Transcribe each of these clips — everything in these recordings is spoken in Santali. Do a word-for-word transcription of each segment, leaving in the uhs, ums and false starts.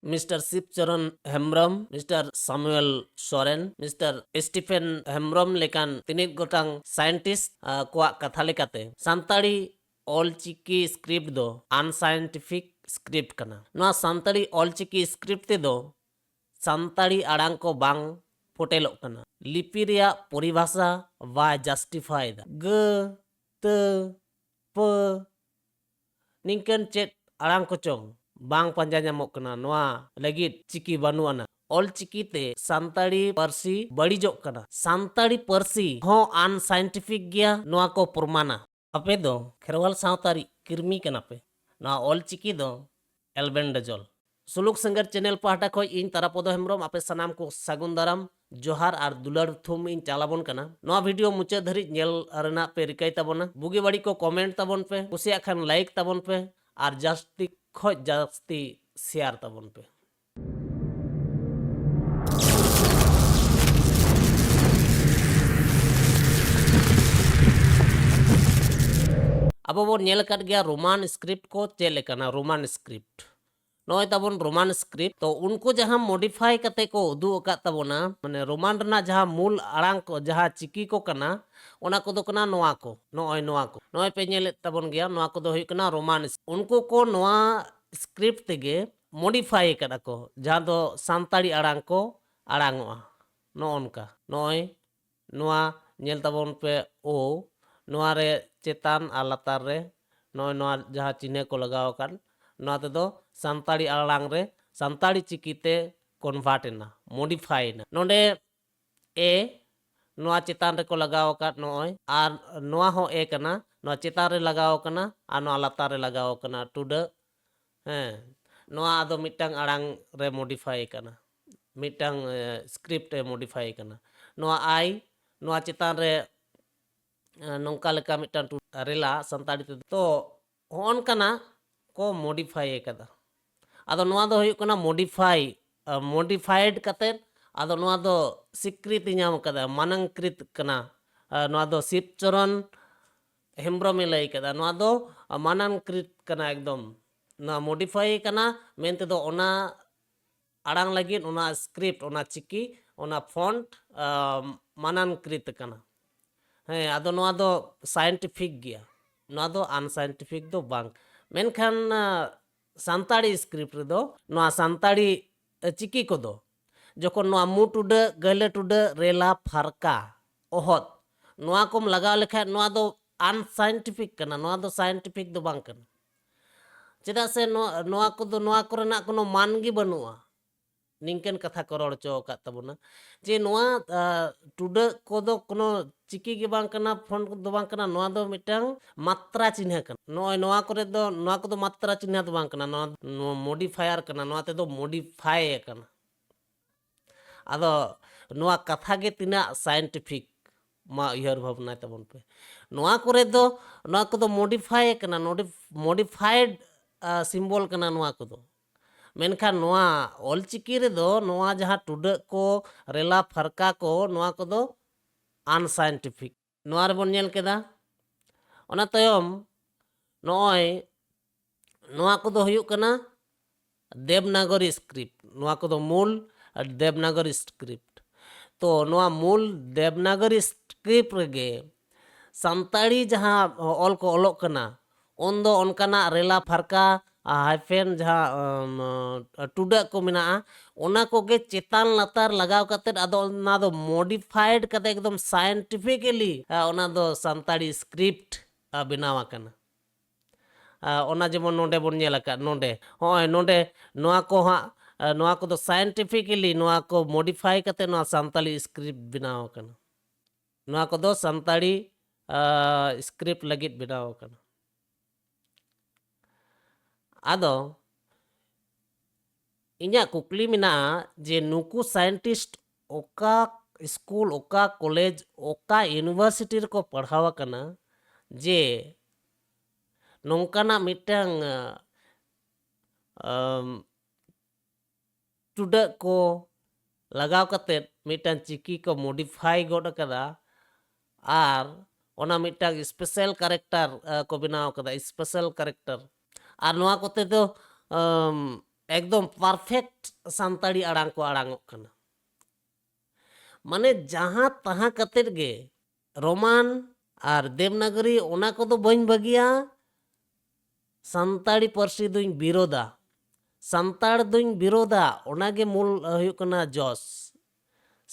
Mister Sibcharan Hembrom, mister Samuel Soren, mister Stephen Hembrom ᱞᱮᱠᱟᱱ ᱛᱤᱱᱟᱹᱜ ᱜᱚᱴᱟᱝ ᱥᱟᱭᱮᱱᱴᱤᱥᱴ ᱠᱚᱣᱟᱜ ᱠᱟᱛᱷᱟ ᱞᱮᱠᱟᱛᱮ ᱥᱟᱱᱛᱟᱲᱤ ᱚᱞᱪᱤᱠᱤ ᱥᱠᱨᱤᱯᱴ ᱫᱚ ᱟᱱᱥᱟᱭᱮᱱᱴᱤᱯᱷᱤᱠ ᱥᱠᱨᱤᱯᱴ ᱠᱟᱱᱟ᱾ ᱱᱚᱣᱟ ᱥᱟᱱᱛᱟᱲᱤ ᱚᱞᱪᱤᱠᱤ ᱥᱠᱨᱤᱯᱴ ᱛᱮᱫᱚ ᱥᱟᱱᱛᱟᱲᱤ ᱟᱲᱟᱝ ᱠᱚ ᱵᱟᱝ ᱯᱷᱚᱴᱮᱞᱚᱜ ᱠᱟᱱᱟ᱾ ᱞᱤᱯᱤ ᱨᱮᱭᱟᱜ ᱯᱚᱨᱤᱵᱷᱟᱥᱟ ᱵᱟᱭ ᱡᱟᱥᱴᱤᱯᱷᱟᱭ ᱮᱫᱟ᱾ ᱜᱟᱹ, ᱛᱟᱹ, ᱯᱟᱹ, ᱱᱤᱝᱠᱟᱹᱱ ᱪᱮᱫ ᱟᱲᱟᱝ ᱠᱚᱪᱚᱝ ᱵᱟᱝ ᱯᱟᱸᱡᱟ ᱧᱟᱢᱚᱜ ᱠᱟᱱᱟ᱾ ᱱᱚᱣᱟ ᱞᱟᱹᱜᱤᱫ ᱪᱤᱠᱤ ᱵᱟᱹᱱᱩᱜ ᱟᱱᱟ᱾ ᱚᱞᱪᱤᱠᱤ ᱛᱮ ᱥᱟᱱᱛᱟᱲᱤ ᱯᱟᱹᱨᱥᱤ ᱵᱟᱹᱲᱤᱡᱚᱜ ᱠᱟᱱᱟ᱾ ᱥᱟᱱᱛᱟᱲᱤ ᱯᱟᱹᱨᱥᱤ ᱦᱚᱸ ᱟᱱᱥᱟᱭᱮᱱᱴᱤᱯᱷᱤᱠ ᱜᱮᱭᱟ, ᱱᱚᱣᱟ ᱠᱚ ᱯᱨᱚᱢᱟᱱᱟ᱾ ᱟᱯᱮ ᱫᱚ ᱠᱷᱮᱨᱣᱟᱞ ᱥᱟᱶᱛᱟ ᱨᱤᱡ ᱠᱤᱨᱢᱤ ᱠᱟᱱᱟ ᱯᱮ᱾ ᱱᱚᱣᱟ ᱚᱞᱪᱤᱠᱤ ᱫᱚ ᱮᱞᱵᱮᱱᱰᱟᱡᱚᱞ᱾ ᱥᱩᱞᱩᱠ ᱥᱮᱸᱜᱮᱞ ᱪᱮᱱᱮᱞ ᱯᱟᱦᱴᱟ ᱠᱷᱚᱱ ᱤᱧ ᱛᱟᱨᱟᱯᱚᱫᱚ ᱦᱮᱢᱵᱨᱚᱢ ᱟᱯᱮ ᱥᱟᱱᱟᱢ ᱠᱚ ᱥᱟᱹᱜᱩᱱ ᱫᱟᱨᱟᱢ, ᱡᱚᱦᱟᱨ ᱟᱨ ᱫᱩᱞᱟᱹᱲ ᱛᱷᱩᱢ ᱤᱧ ᱪᱟᱞ ᱟᱵᱚᱱ ᱠᱟᱱᱟ᱾ ᱱᱚᱣᱟ ᱵᱷᱤᱰᱤᱭᱳ ᱢᱩᱪᱟᱹᱫ ᱫᱷᱟᱹᱨᱤᱡ ᱧᱮᱞ ᱨᱮᱱᱟᱜ ᱯᱮ ᱨᱤᱠᱟᱹᱭ ᱛᱟᱵᱚᱱᱟ᱾ ᱵᱩᱜᱤ ᱵᱟᱹᱲᱤᱡ ᱠᱚ ᱠᱚᱢᱮᱱᱴ ᱛᱟᱵᱚᱱ ᱯᱮ, ᱠᱩᱥᱤᱭᱟᱜ ᱠᱷᱟᱱ ᱞᱟᱭᱤᱠ ᱛᱟᱵᱚᱱ ᱯᱮ ᱟᱨ ᱡᱟᱹᱥᱛᱤ ᱠᱷᱚᱡ ᱡᱟᱹᱥᱛᱤ ᱥᱮᱭᱟᱨ ᱛᱟᱵᱚᱱ ᱯᱮ᱾ ᱟᱵᱚ ᱵᱚᱱ ᱧᱮᱞ ᱟᱠᱟᱫ ᱜᱮᱭᱟ ᱨᱳᱢᱟᱱ ᱥᱠᱨᱤᱯᱴ ᱠᱚ ᱪᱮᱫ ᱞᱮᱠᱟᱱᱟ᱾ ᱨᱳᱢᱟᱱ ᱥᱠᱨᱤᱯᱴ, ᱱᱚᱜᱼᱚᱭ ᱛᱟᱵᱚᱱ ᱨᱳᱢᱟᱱ ᱥᱠᱨᱤᱯᱴ, ᱛᱚ ᱩᱱᱠᱩ ᱡᱟᱦᱟᱸ ᱢᱚᱰᱤᱯᱷᱟᱭ ᱠᱟᱛᱮ ᱠᱚ ᱩᱫᱩᱜ ᱟᱠᱟᱫ ᱛᱟᱵᱚᱱᱟ, ᱢᱟᱱᱮ ᱨᱳᱢᱟᱱ ᱨᱮᱱᱟᱜ ᱡᱟᱦᱟᱸ ᱢᱩᱞ ᱟᱲᱟᱝ ᱠᱚ, ᱡᱟᱦᱟᱸ ᱪᱤᱠᱤ ᱠᱚ ᱠᱟᱱᱟ, ᱚᱱᱟ ᱠᱚᱫᱚ ᱠᱟᱱᱟ ᱱᱚᱣᱟ ᱠᱚ, ᱱᱚᱜᱼᱚᱭ ᱱᱚᱣᱟ ᱠᱚ, ᱱᱚᱜᱼᱚᱭ ᱯᱮ ᱧᱮᱞᱮᱫ ᱛᱟᱵᱚᱱ ᱜᱮᱭᱟ, ᱱᱚᱣᱟ ᱠᱚᱫᱚ ᱦᱩᱭᱩᱜ ᱠᱟᱱᱟ ᱨᱳᱢᱟᱱ᱾ ᱩᱱᱠᱩ ᱠᱚ ᱱᱚᱣᱟ ᱥᱠᱨᱤᱯᱴ ᱛᱮᱜᱮ ᱢᱚᱰᱤᱯᱷᱟᱭ ᱟᱠᱟᱫᱟ ᱠᱚ, ᱡᱟᱦᱟᱸ ᱫᱚ ᱥᱟᱱᱛᱟᱲᱤ ᱟᱲᱟᱝ ᱠᱚ ᱟᱲᱟᱝᱚᱜᱼᱟ᱾ ᱱᱚᱜᱼᱚ ᱱᱚᱝᱠᱟ, ᱱᱚᱜᱼᱚᱭ ᱱᱚᱣᱟ ᱧᱮᱞ ᱛᱟᱵᱚᱱ ᱯᱮ, ᱳ, ᱱᱚᱣᱟ ᱨᱮ ᱪᱮᱛᱟᱱ ᱟᱨ ᱞᱟᱛᱟᱨ ᱨᱮ ᱱᱚᱜᱼᱚᱭ ᱱᱚᱣᱟ ᱡᱟᱦᱟᱸ ᱪᱤᱱᱦᱟᱹ ᱠᱚ ᱞᱟᱜᱟᱣ ᱟᱠᱟᱫ, ᱱᱚᱣᱟ ᱛᱮᱫᱚ ᱥᱟᱱᱛᱟᱲᱤ ᱟᱲᱟᱝ ᱨᱮ, ᱥᱟᱱᱛᱟᱲᱤ ᱪᱤᱠᱤ ᱛᱮ ᱠᱚᱱᱵᱷᱟᱨᱴ ᱮᱱᱟ, ᱢᱚᱰᱤᱯᱷᱟᱭ ᱮᱱᱟ᱾ ᱱᱚᱰᱮ ᱮ, ᱱᱚᱣᱟ ᱪᱮᱛᱟᱱ ᱨᱮᱠᱚ ᱞᱟᱜᱟᱣ ᱟᱠᱟᱫ ᱱᱚᱜᱼᱚᱭ, ᱟᱨ ᱱᱚᱣᱟ ᱦᱚᱸ ᱮ ᱠᱟᱱᱟ, ᱱᱚᱣᱟ ᱪᱮᱛᱟᱱ ᱨᱮ ᱞᱟᱜᱟᱣ ᱟᱠᱟᱱᱟ ᱟᱨ ᱱᱚᱣᱟ ᱞᱟᱛᱟᱨ ᱨᱮ ᱞᱟᱜᱟᱣ ᱟᱠᱟᱱᱟ ᱴᱩᱰᱟᱹᱜ᱾ ᱦᱮᱸ, ᱱᱚᱣᱟ ᱟᱫᱚ ᱢᱤᱫᱴᱟᱝ ᱟᱲᱟᱝ ᱨᱮ ᱢᱚᱰᱤᱯᱷᱟᱭ ᱟᱠᱟᱱᱟ, ᱢᱤᱫᱴᱟᱝ ᱥᱠᱨᱤᱯᱴ ᱮ ᱢᱚᱰᱤᱯᱷᱟᱭ ᱟᱠᱟᱱᱟ᱾ ᱱᱚᱣᱟ ᱟᱭ, ᱱᱚᱣᱟ ᱪᱮᱛᱟᱱ ᱨᱮ ᱮ, ᱱᱚᱝᱠᱟ ᱞᱮᱠᱟ ᱢᱤᱫᱴᱟᱝ ᱴᱩ-, ᱨᱮᱞᱟ ᱥᱟᱱᱛᱟᱲᱤ ᱛᱮᱫᱚ, ᱛᱚ ᱦᱚᱸᱜᱼᱚ ᱱᱚᱝᱠᱟᱱᱟᱜ ᱠᱚ ᱢᱚᱰᱤᱯᱷᱟᱭ ᱟᱠᱟᱫᱟ᱾ ᱟᱫᱚ ᱱᱚᱣᱟ ᱫᱚ ᱦᱩᱭᱩᱜ ᱠᱟᱱᱟ ᱢᱚᱰᱤᱯᱷᱟᱭ, ᱢᱚᱰᱤᱯᱷᱟᱭᱮᱰ ᱠᱟᱛᱮᱫ ᱟᱫᱚ ᱱᱚᱣᱟ ᱫᱚ ᱥᱤᱠᱨᱤᱛᱤ ᱧᱟᱢ ᱟᱠᱟᱫᱟ, ᱢᱟᱱᱟᱝᱠᱨᱤᱛ ᱠᱟᱱᱟ᱾ ᱟᱨ ᱱᱚᱣᱟ ᱫᱚ ᱥᱤᱵᱪᱚᱨᱚᱱ ᱦᱮᱢᱵᱨᱚᱢᱮ ᱞᱟᱹᱭ ᱠᱟᱫᱟ, ᱱᱚᱣᱟ ᱫᱚ ᱢᱟᱱᱟᱝᱠᱨᱤᱛ ᱠᱟᱱᱟ ᱮᱠᱫᱚᱢ᱾ ᱱᱚᱣᱟ ᱢᱚᱰᱤᱯᱷᱟᱭ ᱠᱟᱱᱟ ᱢᱮᱱᱛᱮ ᱫᱚ ᱚᱱᱟ ᱟᱲᱟᱝ ᱞᱟᱹᱜᱤᱫ ᱚᱱᱟ ᱥᱠᱨᱤᱯᱴ, ᱚᱱᱟ ᱪᱤᱠᱤ, ᱚᱱᱟ ᱯᱷᱚᱱᱴ ᱢᱟᱱᱟᱱᱠᱨᱤᱛ ᱠᱟᱱᱟ᱾ ᱦᱮᱸ, ᱟᱫᱚ ᱱᱚᱣᱟ ᱫᱚ ᱥᱟᱭᱮᱱᱴᱤᱯᱷᱤᱠ ᱜᱮᱭᱟ, ᱱᱚᱣᱟ ᱫᱚ ᱟᱱᱥᱟᱭᱮᱱᱴᱤᱯᱷᱤᱠ ᱫᱚ ᱵᱟᱝ᱾ ᱢᱮᱱᱠᱷᱟᱱ ᱥᱟᱱᱛᱟᱲᱤ ᱥᱠᱨᱤᱯᱴ ᱨᱮᱫᱚ ᱱᱚᱣᱟ ᱥᱟᱱᱛᱟᱲᱤ ᱪᱤᱠᱤ ᱠᱚᱫᱚ ᱡᱚᱠᱷᱚᱱ ᱱᱚᱣᱟ ᱢᱩ ᱴᱩᱰᱟᱹᱜ, ᱜᱟᱹᱦᱞᱟᱹ ᱴᱩᱰᱟᱹᱜ, ᱨᱮᱞᱟ ᱯᱷᱟᱨᱠᱟ, ᱚᱦᱚᱫ, ᱱᱚᱣᱟ ᱠᱚᱢ ᱞᱟᱜᱟᱣ ᱞᱮᱠᱷᱟᱡ ᱱᱚᱣᱟ ᱫᱚ ᱟᱱᱥᱟᱭᱮᱱᱴᱤᱯᱷᱤᱠ ᱠᱟᱱᱟ, ᱱᱚᱣᱟ ᱫᱚ ᱥᱟᱭᱮᱱᱴᱤᱯᱷᱤᱠ ᱫᱚ ᱵᱟᱝ ᱠᱟᱱᱟ᱾ ᱪᱮᱫᱟᱜ ᱥᱮ ᱱᱚᱣᱟ, ᱱᱚᱣᱟ ᱠᱚᱫᱚ, ᱱᱚᱣᱟ ᱠᱚᱨᱮᱱᱟᱜ ᱠᱳᱱᱳ ᱢᱟᱱ ᱜᱮ ᱵᱟᱹᱱᱩᱜᱼᱟ᱾ ᱱᱤᱝᱠᱟᱹᱱ ᱠᱟᱛᱷᱟ ᱠᱚ ᱨᱚᱲ ᱦᱚᱪᱚ ᱟᱠᱟᱫ ᱛᱟᱵᱚᱱᱟ ᱡᱮ ᱱᱚᱣᱟ ᱴᱩᱰᱟᱹᱜ ᱠᱚᱫᱚ ᱠᱳᱱᱳ ᱪᱤᱠᱤ ᱜᱮ ᱵᱟᱝ ᱠᱟᱱᱟ, ᱯᱷᱚᱱᱴ ᱫᱚ ᱵᱟᱝ ᱠᱟᱱᱟ, ᱱᱚᱣᱟ ᱫᱚ ᱢᱤᱫᱴᱟᱝ ᱢᱟᱛᱨᱟ ᱪᱤᱱᱦᱟᱹ ᱠᱟᱱᱟ᱾ ᱱᱚᱜᱼᱚᱭ ᱱᱚᱣᱟ ᱠᱚᱨᱮ ᱫᱚ, ᱱᱚᱣᱟ ᱠᱚᱫᱚ ᱢᱟᱛᱨᱟ ᱪᱤᱱᱦᱟᱹ ᱫᱚ ᱵᱟᱝ ᱠᱟᱱᱟ, ᱱᱚᱣᱟ, ᱱᱚᱣᱟ ᱢᱚᱰᱤᱯᱷᱟᱭᱟᱨ ᱠᱟᱱᱟ, ᱱᱚᱣᱟ ᱛᱮᱫᱚ ᱢᱚᱰᱤᱯᱷᱟᱭ ᱟᱠᱟᱱᱟ᱾ ᱟᱫᱚ ᱱᱚᱣᱟ ᱠᱟᱛᱷᱟ ᱜᱮ ᱛᱤᱱᱟᱹᱜ ᱥᱟᱭᱮᱱᱴᱤᱯᱷᱤᱠ, ᱢᱟ ᱩᱭᱦᱟᱹᱨ ᱵᱷᱟᱵᱽᱱᱟᱭ ᱛᱟᱵᱚᱱ ᱯᱮ᱾ ᱱᱚᱣᱟ ᱠᱚᱨᱮ ᱫᱚ, ᱱᱚᱣᱟ ᱠᱚᱫᱚ ᱢᱚᱰᱤᱯᱷᱟᱭ ᱠᱟᱱᱟ, ᱢᱚᱰᱤᱯᱷᱟᱭᱮᱰ ᱥᱤᱢᱵᱚᱞ ᱠᱟᱱᱟ ᱱᱚᱣᱟ ᱠᱚᱫᱚ᱾ ᱢᱮᱱᱠᱷᱟᱱ ᱱᱚᱣᱟ ᱚᱞᱪᱤᱠᱤ ᱨᱮᱫᱚ ᱱᱚᱣᱟ ᱡᱟᱦᱟᱸ ᱴᱩᱰᱟᱹᱜ ᱠᱚ, ᱨᱮᱞᱟ ᱯᱷᱟᱨᱠᱟ ᱠᱚ, ᱱᱚᱣᱟ ᱠᱚᱫᱚ ᱟᱱᱥᱟᱭᱮᱱᱴᱤᱯᱷᱤᱠ᱾ ᱱᱚᱣᱟ ᱨᱮᱵᱚᱱ ᱧᱮᱞ ᱠᱮᱫᱟ᱾ ᱚᱱᱟ ᱛᱟᱭᱚᱢ ᱱᱚᱜᱼᱚᱭ ᱱᱚᱣᱟ ᱠᱚᱫᱚ ᱦᱩᱭᱩᱜ ᱠᱟᱱᱟ ᱫᱮᱵᱽᱱᱟᱜᱚᱨᱤ ᱥᱠᱨᱤᱯᱴ᱾ ᱱᱚᱣᱟ ᱠᱚᱫᱚ ᱢᱩᱞ ᱫᱮᱵᱽᱱᱟᱜᱚᱨᱤ ᱥᱠᱨᱤᱯᱴ᱾ ᱛᱚ ᱱᱚᱣᱟ ᱢᱩᱞ ᱫᱮᱵᱽᱱᱟᱜᱚᱨᱤ ᱥᱠᱨᱤᱯᱴ ᱨᱮᱜᱮ ᱥᱟᱱᱛᱟᱲᱤ ᱡᱟᱦᱟᱸ ᱚᱞ ᱠᱚ ᱚᱞᱚᱜ ᱠᱟᱱᱟ, ᱩᱱᱫᱚ ᱚᱱᱠᱟᱱᱟᱜ ᱨᱮᱞᱟ ᱯᱷᱟᱨᱠᱟ, ᱦᱟᱭᱯᱷᱮᱱ, ᱡᱟᱦᱟᱸ ᱴᱩᱰᱟᱹᱜ ᱠᱚ ᱢᱮᱱᱟᱜᱼᱟ, ᱚᱱᱟ ᱠᱚᱜᱮ ᱪᱮᱛᱟᱱ ᱞᱟᱛᱟᱨ ᱞᱟᱜᱟᱣ ᱠᱟᱛᱮᱫ ᱟᱫᱚ ᱚᱱᱟ ᱫᱚ ᱢᱚᱰᱤᱯᱷᱟᱭᱮᱰ ᱠᱟᱛᱮ ᱮᱠᱫᱚᱢ ᱥᱟᱭᱮᱱᱴᱤᱯᱷᱤᱠᱮᱞᱤ ᱚᱱᱟ ᱫᱚ ᱥᱟᱱᱛᱟᱲᱤ ᱥᱠᱨᱤᱯᱴ ᱵᱮᱱᱟᱣ ᱟᱠᱟᱱᱟ᱾ ᱚᱱᱟ ᱡᱮᱢᱚᱱ ᱱᱚᱰᱮ ᱵᱚᱱ ᱧᱮᱞ ᱟᱠᱟᱫ, ᱱᱚᱰᱮ, ᱦᱚᱸᱜᱼᱚᱭ ᱱᱚᱰᱮ ᱱᱚᱣᱟ ᱠᱚ ᱦᱟᱸᱜ, ᱱᱚᱣᱟ ᱠᱚᱫᱚ ᱥᱟᱭᱮᱱᱴᱤᱯᱷᱤᱠᱮᱞᱤ ᱱᱚᱣᱟ ᱠᱚ ᱢᱚᱰᱤᱯᱷᱟᱭ ᱠᱟᱛᱮ ᱱᱚᱣᱟ ᱥᱟᱱᱛᱟᱲᱤ ᱥᱠᱨᱤᱯᱴ ᱵᱮᱱᱟᱣ ᱟᱠᱟᱱᱟ᱾ ᱱᱚᱣᱟ ᱠᱚᱫᱚ ᱥᱟᱱᱛᱟᱲᱤ ᱥᱠᱨᱤᱯᱴ ᱞᱟᱹᱜᱤᱫ ᱵᱮᱱᱟᱣ ᱟᱠᱟᱱᱟ᱾ ᱟᱫᱚ ᱤᱧᱟᱹᱜ ᱠᱩᱠᱞᱤ ᱢᱮᱱᱟᱜᱼᱟ ᱡᱮ ᱱᱩᱠᱩ ᱥᱟᱭᱮᱱᱴᱤᱥᱴ ᱚᱠᱟ ᱥᱠᱩᱞ, ᱚᱠᱟ ᱠᱚᱞᱮᱡᱽ, ᱚᱠᱟ ᱤᱭᱩᱱᱤᱵᱷᱟᱨᱥᱤᱴᱤ ᱨᱮᱠᱚ ᱯᱟᱲᱦᱟᱣ ᱟᱠᱟᱱᱟ ᱡᱮ ᱱᱚᱝᱠᱟᱱᱟᱜ ᱢᱤᱫᱴᱟᱝ, ᱟᱢ, ᱴᱩᱰᱟᱹᱜ ᱠᱚ ᱞᱟᱜᱟᱣ ᱠᱟᱛᱮᱫ ᱢᱤᱫᱴᱟᱝ ᱪᱤᱠᱤ ᱠᱚ ᱢᱚᱰᱤᱯᱷᱟᱭ ᱜᱚᱫ ᱟᱠᱟᱫᱟ ᱟᱨ ᱚᱱᱟ ᱢᱤᱫᱴᱟᱝ ᱥᱯᱮᱥᱟᱞ ᱠᱮᱨᱮᱠᱴᱟᱨ ᱠᱚ ᱵᱮᱱᱟᱣ ᱟᱠᱟᱫᱟ, ᱥᱯᱮᱥᱟᱞ ᱠᱮᱨᱮᱠᱴᱟᱨ᱾ ᱟᱨ ᱱᱚᱣᱟ ᱠᱚᱛᱮ ᱫᱚ, ᱟᱢ, ᱮᱠᱫᱚᱢ ᱯᱟᱨᱯᱷᱮᱠᱴ ᱥᱟᱱᱛᱟᱲᱤ ᱟᱲᱟᱝ ᱠᱚ ᱟᱲᱟᱝᱚᱜ ᱠᱟᱱᱟ᱾ ᱢᱟᱱᱮ ᱡᱟᱦᱟᱸ ᱛᱟᱦᱟᱸ ᱠᱟᱛᱮᱫ ᱜᱮ ᱨᱳᱢᱟᱱ ᱟᱨ ᱫᱮᱵᱽᱱᱟᱜᱚᱨᱤ ᱚᱱᱟ ᱠᱚᱫᱚ ᱵᱟᱹᱧ ᱵᱟᱹᱜᱤᱭᱟ, ᱥᱟᱱᱛᱟᱲᱤ ᱯᱟᱹᱨᱥᱤ ᱫᱩᱧ ᱵᱤᱨᱳᱫᱟ᱾ ᱥᱟᱱᱛᱟᱲ ᱫᱩᱧ ᱵᱤᱨᱳᱫᱟ, ᱚᱱᱟᱜᱮ ᱢᱩᱞ ᱦᱩᱭᱩᱜ ᱠᱟᱱᱟ ᱡᱚᱥ᱾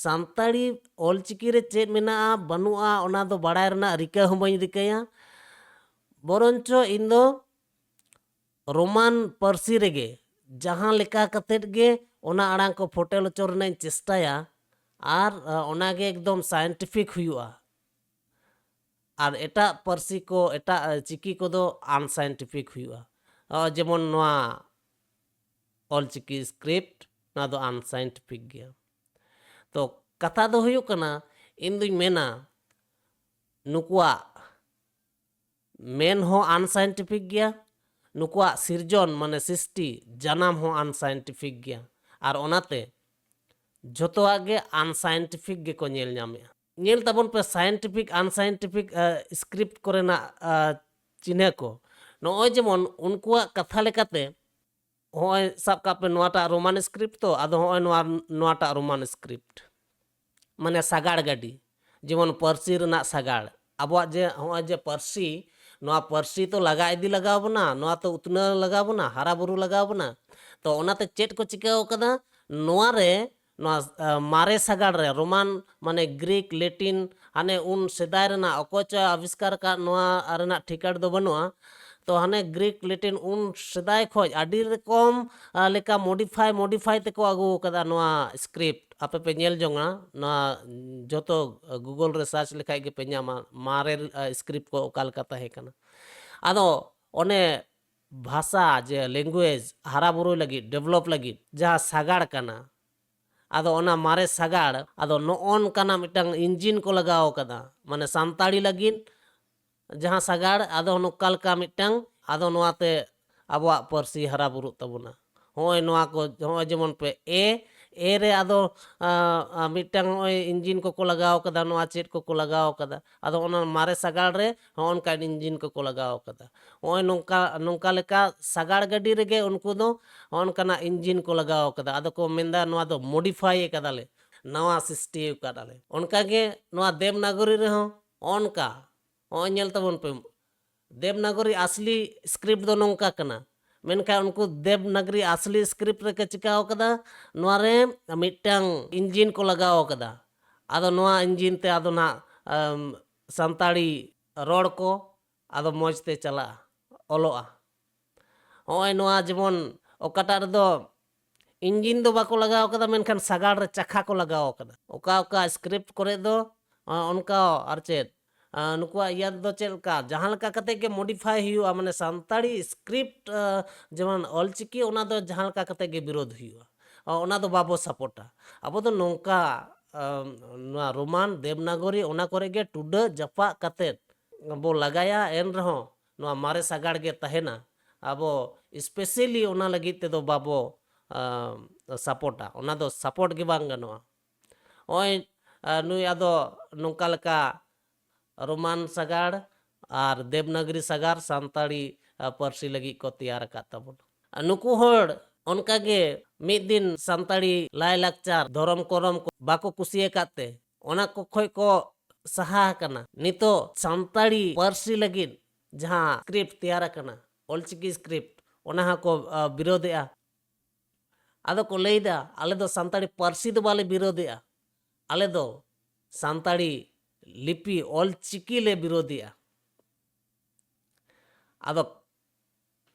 ᱥᱟᱱᱛᱟᱲᱤ ᱚᱞᱪᱤᱠᱤ ᱨᱮ ᱪᱮᱫ ᱢᱮᱱᱟᱜᱼᱟ ᱵᱟᱹᱱᱩᱜᱼᱟ ᱚᱱᱟ ᱫᱚ ᱵᱟᱲᱟᱭ ᱨᱮᱱᱟᱜ ᱨᱤᱠᱟᱹ ᱦᱚᱸ ᱵᱟᱹᱧ ᱨᱤᱠᱟᱹᱭᱟ᱾ ᱵᱚᱨᱚᱱᱪᱚ ᱤᱧ ᱫᱚ ᱨᱳᱢᱟᱱ ᱯᱟᱹᱨᱥᱤ ᱨᱮᱜᱮ ᱡᱟᱦᱟᱸ ᱞᱮᱠᱟ ᱠᱟᱛᱮᱫ ᱜᱮ ᱚᱱᱟ ᱟᱲᱟᱝ ᱠᱚ ᱯᱷᱚᱴᱮᱞ ᱦᱚᱪᱚ ᱨᱮᱱᱟᱜ ᱤᱧ ᱪᱮᱥᱴᱟᱭᱟ, ᱟᱨ ᱚᱱᱟᱜᱮ ᱮᱠᱫᱚᱢ ᱥᱟᱭᱮᱱᱴᱤᱯᱷᱤᱠ ᱦᱩᱭᱩᱜᱼᱟ᱾ ᱟᱨ ᱮᱴᱟᱜ ᱯᱟᱹᱨᱥᱤ ᱠᱚ, ᱮᱴᱟᱜ ᱪᱤᱠᱤ ᱠᱚᱫᱚ ᱟᱱᱥᱟᱭᱮᱱᱴᱤᱯᱷᱤᱠ ᱦᱩᱭᱩᱜᱼᱟ᱾ ᱡᱮᱢᱚᱱ ᱱᱚᱣᱟ ᱚᱞᱪᱤᱠᱤ ᱥᱠᱨᱤᱯᱴ, ᱱᱚᱣᱟ ᱫᱚ ᱟᱱᱥᱟᱭᱮᱱᱴᱤᱯᱷᱤᱠ ᱜᱮᱭᱟ᱾ ᱛᱚ ᱠᱟᱛᱷᱟ ᱫᱚ ᱦᱩᱭᱩᱜ ᱠᱟᱱᱟ, ᱤᱧ ᱫᱩᱧ ᱢᱮᱱᱟ ᱱᱩᱠᱩᱣᱟᱜ ᱢᱮᱱ ᱦᱚᱸ ᱟᱱᱥᱟᱭᱮᱱᱴᱤᱯᱷᱤᱠ ᱜᱮᱭᱟ, ᱱᱩᱠᱩᱣᱟᱜ ᱥᱤᱨᱡᱚᱱ ᱢᱟᱱᱮ ᱥᱨᱤᱥᱴᱤ ᱡᱟᱱᱟᱢ ᱦᱚᱸ ᱟᱱᱥᱟᱭᱮᱱᱴᱤᱯᱷᱤᱠ ᱜᱮᱭᱟ᱾ ᱟᱨ ᱚᱱᱟᱛᱮ ᱡᱷᱚᱛᱚᱣᱟᱜ ᱜᱮ ᱟᱱᱥᱟᱭᱮᱱᱴᱤᱯᱷᱤᱠ ᱜᱮᱠᱚ ᱧᱮᱞ ᱧᱟᱢᱮᱜᱼᱟ᱾ ᱧᱮᱞ ᱛᱟᱵᱚᱱ ᱯᱮ ᱥᱟᱭᱮᱱᱴᱤᱯᱷᱤᱠ ᱟᱱᱥᱟᱭᱮᱱᱴᱤᱯᱷᱤᱠ ᱥᱠᱨᱤᱯᱴ ᱠᱚᱨᱮᱱᱟᱜ ᱪᱤᱱᱦᱟᱹ ᱠᱚ᱾ ᱱᱚᱜᱼᱚᱭ ᱡᱮᱢᱚᱱ ᱩᱱᱠᱩᱣᱟᱜ ᱠᱟᱛᱷᱟ ᱞᱮᱠᱟᱛᱮ ᱦᱚᱸᱜᱼᱚᱭ ᱥᱟᱵ ᱠᱟᱜ ᱯᱮ ᱱᱚᱣᱟᱴᱟᱜ ᱨᱳᱢᱟᱱ ᱥᱠᱨᱤᱯᱴ ᱛᱚ, ᱟᱫᱚ ᱦᱚᱸᱜᱼᱚᱭ ᱱᱚᱣᱟ ᱱᱚᱣᱟᱴᱟᱜ ᱨᱳᱢᱟᱱ ᱥᱠᱨᱤᱯᱴ ᱢᱟᱱᱮ ᱥᱟᱜᱟᱲ ᱜᱟᱹᱰᱤ, ᱡᱮᱢᱚᱱ ᱯᱟᱹᱨᱥᱤ ᱨᱮᱱᱟᱜ ᱥᱟᱜᱟᱲ, ᱟᱵᱚᱣᱟᱜ ᱡᱮ ᱦᱚᱸᱜᱼᱚᱭ ᱡᱮ ᱯᱟᱹᱨᱥᱤ, ᱱᱚᱣᱟ ᱯᱟᱹᱨᱥᱤ ᱛᱚ ᱞᱟᱜᱟ ᱤᱫᱤ ᱞᱟᱜᱟᱣ ᱵᱚᱱᱟ, ᱱᱚᱣᱟ ᱛᱚ ᱩᱛᱱᱟᱹᱣ ᱞᱟᱜᱟᱣ ᱵᱚᱱᱟ, ᱦᱟᱨᱟ ᱵᱩᱨᱩ ᱞᱟᱜᱟᱣ ᱵᱚᱱᱟ᱾ ᱛᱚ ᱚᱱᱟᱛᱮ ᱪᱮᱫ ᱠᱚ ᱪᱤᱠᱟᱹᱣ ᱠᱟᱫᱟ, ᱱᱚᱣᱟ ᱨᱮ ᱱᱚᱣᱟ ᱢᱟᱨᱮ ᱥᱟᱜᱟᱲ ᱨᱮ ᱨᱳᱢᱟᱱ ᱢᱟᱱᱮ ᱜᱨᱤᱠ ᱞᱮᱴᱤᱱ ᱦᱟᱱᱮ ᱩᱱ ᱥᱮᱫᱟᱭ ᱨᱮᱱᱟᱜ ᱚᱠᱚᱭ ᱪᱚ ᱟᱵᱤᱥᱠᱟᱨ ᱟᱠᱟᱫ ᱱᱚᱣᱟ ᱨᱮᱱᱟᱜ ᱴᱷᱤᱠᱟᱹᱲ ᱫᱚ ᱵᱟᱹᱱᱩᱜᱼᱟ᱾ ᱛᱚ ᱦᱟᱱᱮ ᱜᱨᱤᱠ ᱞᱮᱴᱤᱱ ᱩᱱ ᱥᱮᱫᱟᱭ ᱠᱷᱚᱡ ᱟᱹᱰᱤ ᱨᱚᱠᱚᱢ ᱞᱮᱠᱟ ᱢᱚᱰᱤᱯᱷᱟᱭ ᱢᱚᱰᱤᱯᱷᱟᱭ ᱛᱮᱠᱚ ᱟᱹᱜᱩ ᱟᱠᱟᱫᱟ ᱱᱚᱣᱟ ᱥᱠᱨᱤᱯᱴ᱾ ᱟᱯᱮ ᱯᱮ ᱧᱮᱞ ᱡᱚᱝᱟ ᱱᱚᱣᱟ ᱡᱚᱛᱚ ᱜᱩᱜᱚᱞ ᱨᱮ ᱥᱟᱨᱪ ᱞᱮᱠᱷᱟᱡ ᱜᱮᱯᱮ ᱧᱟᱢᱟ ᱢᱟᱨᱮ ᱥᱠᱨᱤᱯᱴ ᱠᱚ ᱚᱠᱟ ᱞᱮᱠᱟ ᱛᱟᱦᱮᱸ ᱠᱟᱱᱟ᱾ ᱟᱫᱚ ᱚᱱᱮ ᱵᱷᱟᱥᱟ ᱡᱮ ᱞᱮᱝᱜᱩᱭᱮᱡᱽ ᱦᱟᱨᱟ ᱵᱩᱨᱩᱭ ᱞᱟᱹᱜᱤᱫ, ᱰᱮᱵᱷᱞᱚᱯ ᱞᱟᱹᱜᱤᱫ ᱡᱟᱦᱟᱸ ᱥᱟᱜᱟᱲ ᱠᱟᱱᱟ, ᱟᱫᱚ ᱚᱱᱟ ᱢᱟᱨᱮ ᱥᱟᱜᱟᱲ ᱟᱫᱚ ᱱᱚᱜᱼᱚ ᱱᱚᱝᱠᱟᱱᱟᱜ ᱢᱤᱫᱴᱟᱝ ᱤᱧᱡᱤᱱ ᱠᱚ ᱞᱟᱜᱟᱣ ᱠᱟᱫᱟ, ᱢᱟᱱᱮ ᱥᱟᱱᱛᱟᱲᱤ ᱞᱟᱹᱜᱤᱫ ᱡᱟᱦᱟᱸ ᱥᱟᱜᱟᱲ, ᱟᱫᱚ ᱱᱚᱝᱠᱟ ᱞᱮᱠᱟ ᱢᱤᱫᱴᱟᱝ, ᱟᱫᱚ ᱱᱚᱣᱟᱛᱮ ᱟᱵᱚᱣᱟᱜ ᱯᱟᱹᱨᱥᱤ ᱦᱟᱨᱟ ᱵᱩᱨᱩᱜ ᱛᱟᱵᱚᱱᱟ᱾ ᱦᱚᱸᱜᱼᱚᱭ ᱱᱚᱣᱟ ᱠᱚ, ᱦᱚᱸᱜᱼᱚᱭ ᱡᱮᱢᱚᱱ ᱯᱮ ᱮ, ᱮ ᱨᱮ ᱟᱫᱚ ᱟᱸ, ᱟᱸ, ᱢᱤᱫᱴᱟᱝ ᱱᱚᱜᱼᱚᱭ ᱤᱧᱡᱤᱱ ᱠᱚᱠᱚ ᱞᱟᱜᱟᱣ ᱠᱟᱫᱟ, ᱱᱚᱣᱟ ᱪᱮᱫ ᱠᱚᱠᱚ ᱞᱟᱜᱟᱣ ᱠᱟᱫᱟ, ᱟᱫᱚ ᱚᱱᱟ ᱢᱟᱨᱮ ᱥᱟᱜᱟᱲ ᱨᱮ ᱦᱚᱸᱜᱼᱚ ᱱᱚᱝᱠᱟᱱ ᱤᱧᱡᱤᱱ ᱠᱚᱠᱚ ᱞᱟᱜᱟᱣ ᱠᱟᱫᱟ᱾ ᱱᱚᱜᱼᱚᱭ ᱱᱚᱝᱠᱟ ᱱᱚᱝᱠᱟ ᱞᱮᱠᱟ ᱥᱟᱜᱟᱲ ᱜᱟᱹᱰᱤ ᱨᱮᱜᱮ ᱩᱱᱠᱩ ᱫᱚ ᱦᱚᱸᱜᱼᱚ ᱱᱚᱝᱠᱟᱱᱟᱜ ᱤᱧᱡᱤᱱ ᱠᱚ ᱞᱟᱜᱟᱣ ᱠᱟᱫᱟ᱾ ᱟᱫᱚ ᱠᱚ ᱢᱮᱱᱫᱟ, "ᱱᱚᱣᱟ ᱫᱚ ᱢᱚᱰᱤᱯᱷᱟᱭ ᱠᱟᱫᱟᱞᱮ, ᱱᱟᱣᱟ ᱥᱤᱥᱴᱤ ᱠᱟᱫᱟᱞᱮ᱾" ᱚᱱᱠᱟᱜᱮ ᱱᱚᱣᱟ ᱫᱮᱵᱽᱱᱟᱜᱚᱨᱤ ᱨᱮᱦᱚᱸ ᱚᱱᱠᱟ, ᱱᱚᱜᱼᱚᱭ ᱧᱮᱞ ᱛᱟᱵᱚᱱ ᱯᱮ, ᱫᱮᱵᱽᱱᱟᱜᱚᱨᱤ ᱟᱥᱞᱤ ᱥᱠᱨᱤᱯᱴ ᱫᱚ ᱱᱚᱝᱠᱟ ᱠᱟᱱᱟ, ᱢᱮᱱᱠᱷᱟᱱ ᱩᱱᱠᱩ ᱫᱮᱵᱽᱱᱟᱜᱚᱨᱤ ᱟᱥᱞᱤ ᱥᱠᱨᱤᱯᱴ ᱨᱮᱠᱚ ᱪᱤᱠᱟᱹᱣ ᱠᱟᱫᱟ, ᱱᱚᱣᱟ ᱨᱮ ᱢᱤᱫᱴᱟᱝ ᱤᱧᱡᱤᱱ ᱠᱚ ᱞᱟᱜᱟᱣ ᱠᱟᱫᱟ᱾ ᱟᱫᱚ ᱱᱚᱣᱟ ᱤᱧᱡᱤᱱ ᱛᱮ ᱟᱫᱚ ᱱᱟᱦᱟᱜ ᱟᱢ, ᱥᱟᱱᱛᱟᱲᱤ ᱨᱚᱲ ᱠᱚ ᱟᱫᱚ ᱢᱚᱡᱽ ᱛᱮ ᱪᱟᱞᱟᱜᱼᱟ, ᱚᱞᱚᱜᱼᱟ᱾ ᱦᱚᱸᱜᱼᱚᱭ ᱱᱚᱣᱟ ᱡᱮᱢᱚᱱ ᱚᱠᱟᱴᱟᱜ ᱨᱮᱫᱚ ᱤᱧᱡᱤᱱ ᱫᱚ ᱵᱟᱠᱚ ᱞᱟᱜᱟᱣ ᱠᱟᱫᱟ, ᱢᱮᱱᱠᱷᱟᱱ ᱥᱟᱜᱟᱲ ᱨᱮ ᱪᱟᱠᱷᱟ ᱠᱚ ᱞᱟᱜᱟᱣ ᱠᱟᱫᱟ᱾ ᱚᱠᱟ ᱚᱠᱟ ᱥᱠᱨᱤᱯᱴ ᱠᱚᱨᱮ ᱫᱚ ᱚ, ᱚᱱᱠᱟ ᱟᱨ ᱪᱮᱫ ᱟ, ᱱᱩᱠᱩᱣᱟᱜ ᱤᱭᱟᱹ ᱫᱚ ᱪᱮᱫ ᱞᱮᱠᱟ, ᱡᱟᱦᱟᱸ ᱞᱮᱠᱟ ᱠᱟᱛᱮ ᱜᱮ ᱢᱚᱰᱤᱯᱷᱟᱭ ᱦᱩᱭᱩᱜᱼᱟ, ᱢᱟᱱᱮ ᱥᱟᱱᱛᱟᱲᱤ ᱥᱠᱨᱤᱯᱴ ᱟ, ᱡᱮᱢᱚᱱ ᱚᱞᱪᱤᱠᱤ, ᱚᱱᱟ ᱫᱚ ᱡᱟᱦᱟᱸ ᱞᱮᱠᱟ ᱠᱟᱛᱮ ᱜᱮ ᱵᱤᱨᱳᱫᱷ ᱦᱩᱭᱩᱜᱼᱟ, ᱚ, ᱚᱱᱟ ᱫᱚ ᱵᱟᱵᱚ ᱥᱟᱯᱳᱨᱴᱟ᱾ ᱟᱵᱚ ᱫᱚ ᱱᱚᱝᱠᱟ ᱟ, ᱱᱚᱣᱟ ᱨᱳᱢᱟᱱ ᱫᱮᱵᱽᱱᱟᱜᱚᱨᱤ ᱚᱱᱟ ᱠᱚᱨᱮ ᱜᱮ ᱴᱩᱰᱟᱹᱜ ᱡᱟᱯᱟᱜ ᱠᱟᱛᱮ ᱵᱚ ᱞᱟᱜᱟᱭᱟ, ᱮᱱ ᱨᱮᱦᱚᱸ ᱱᱚᱣᱟ ᱢᱟᱨᱮ ᱥᱟᱜᱟᱲ ᱜᱮ ᱛᱟᱦᱮᱱᱟ᱾ ᱟᱵᱚ ᱥᱯᱮᱥᱟᱞᱤ ᱚᱱᱟ ᱞᱟᱹᱜᱤᱫ ᱛᱮᱫᱚ ᱵᱟᱵᱚ ᱟ, ᱥᱟᱯᱳᱨᱴᱟ, ᱚᱱᱟ ᱫᱚ ᱥᱟᱯᱳᱨᱴ ᱜᱮ ᱵᱟᱝ ᱜᱟᱱᱚᱜᱼᱟ᱾ ᱱᱚᱜᱼᱚᱭ ᱟ, ᱱᱩᱭ ᱟᱫᱚ ᱱᱚᱝᱠᱟ ᱞᱮᱠᱟ ᱨᱳᱢᱟᱱ ᱥᱟᱜᱟᱲ ᱟᱨ ᱫᱮᱵᱽᱱᱟᱜᱽᱨᱤ ᱥᱟᱜᱟᱲ ᱥᱟᱱᱛᱟᱲᱤ ᱟ, ᱯᱟᱹᱨᱥᱤ ᱞᱟᱹᱜᱤᱫ ᱠᱚ ᱛᱮᱭᱟᱨ ᱟᱠᱟᱫ ᱛᱟᱵᱚᱱᱟ᱾ ᱟᱨ ᱱᱩᱠᱩ ᱦᱚᱲ ᱚᱱᱠᱟᱜᱮ ᱢᱤᱫ ᱫᱤᱱ ᱥᱟᱱᱛᱟᱲᱤ ᱞᱟᱭᱼᱞᱟᱠᱪᱟᱨ, ᱫᱷᱚᱨᱚᱢ ᱠᱚᱨᱚᱢ ᱠᱚ ᱵᱟᱠᱚ ᱠᱩᱥᱤᱭᱟᱠᱟᱫ ᱛᱮ ᱚᱱᱟ ᱠᱚ ᱠᱷᱚᱡ ᱠᱚ ᱥᱟᱦᱟ ᱟᱠᱟᱱᱟ᱾ ᱱᱤᱛᱚᱜ ᱥᱟᱱᱛᱟᱲᱤ ᱯᱟᱹᱨᱥᱤ ᱞᱟᱹᱜᱤᱫ ᱡᱟᱦᱟᱸ ᱥᱠᱨᱤᱯᱴ ᱛᱮᱭᱟᱨ ᱟᱠᱟᱱᱟ, ᱚᱞᱪᱤᱠᱤ ᱥᱠᱨᱤᱯᱴ, ᱚᱱᱟ ᱦᱚᱸᱠᱚ ᱟ, ᱵᱤᱨᱳᱫᱮᱜᱼᱟ᱾ ᱟᱫᱚ ᱠᱚ ᱞᱟᱹᱭᱫᱟ, "ᱟᱞᱮ ᱫᱚ ᱥᱟᱱᱛᱟᱲᱤ ᱯᱟᱹᱨᱥᱤ ᱫᱚ ᱵᱟᱞᱮ ᱵᱤᱨᱳᱫᱮᱜᱼᱟ, ᱟᱞᱮ ᱫᱚ ᱥᱟᱱᱛᱟᱲᱤ ᱞᱤᱯᱤ ᱚᱞᱪᱤᱠᱤ ᱞᱮ ᱵᱤᱨᱳᱫᱮᱜᱼᱟ᱾" ᱟᱫᱚ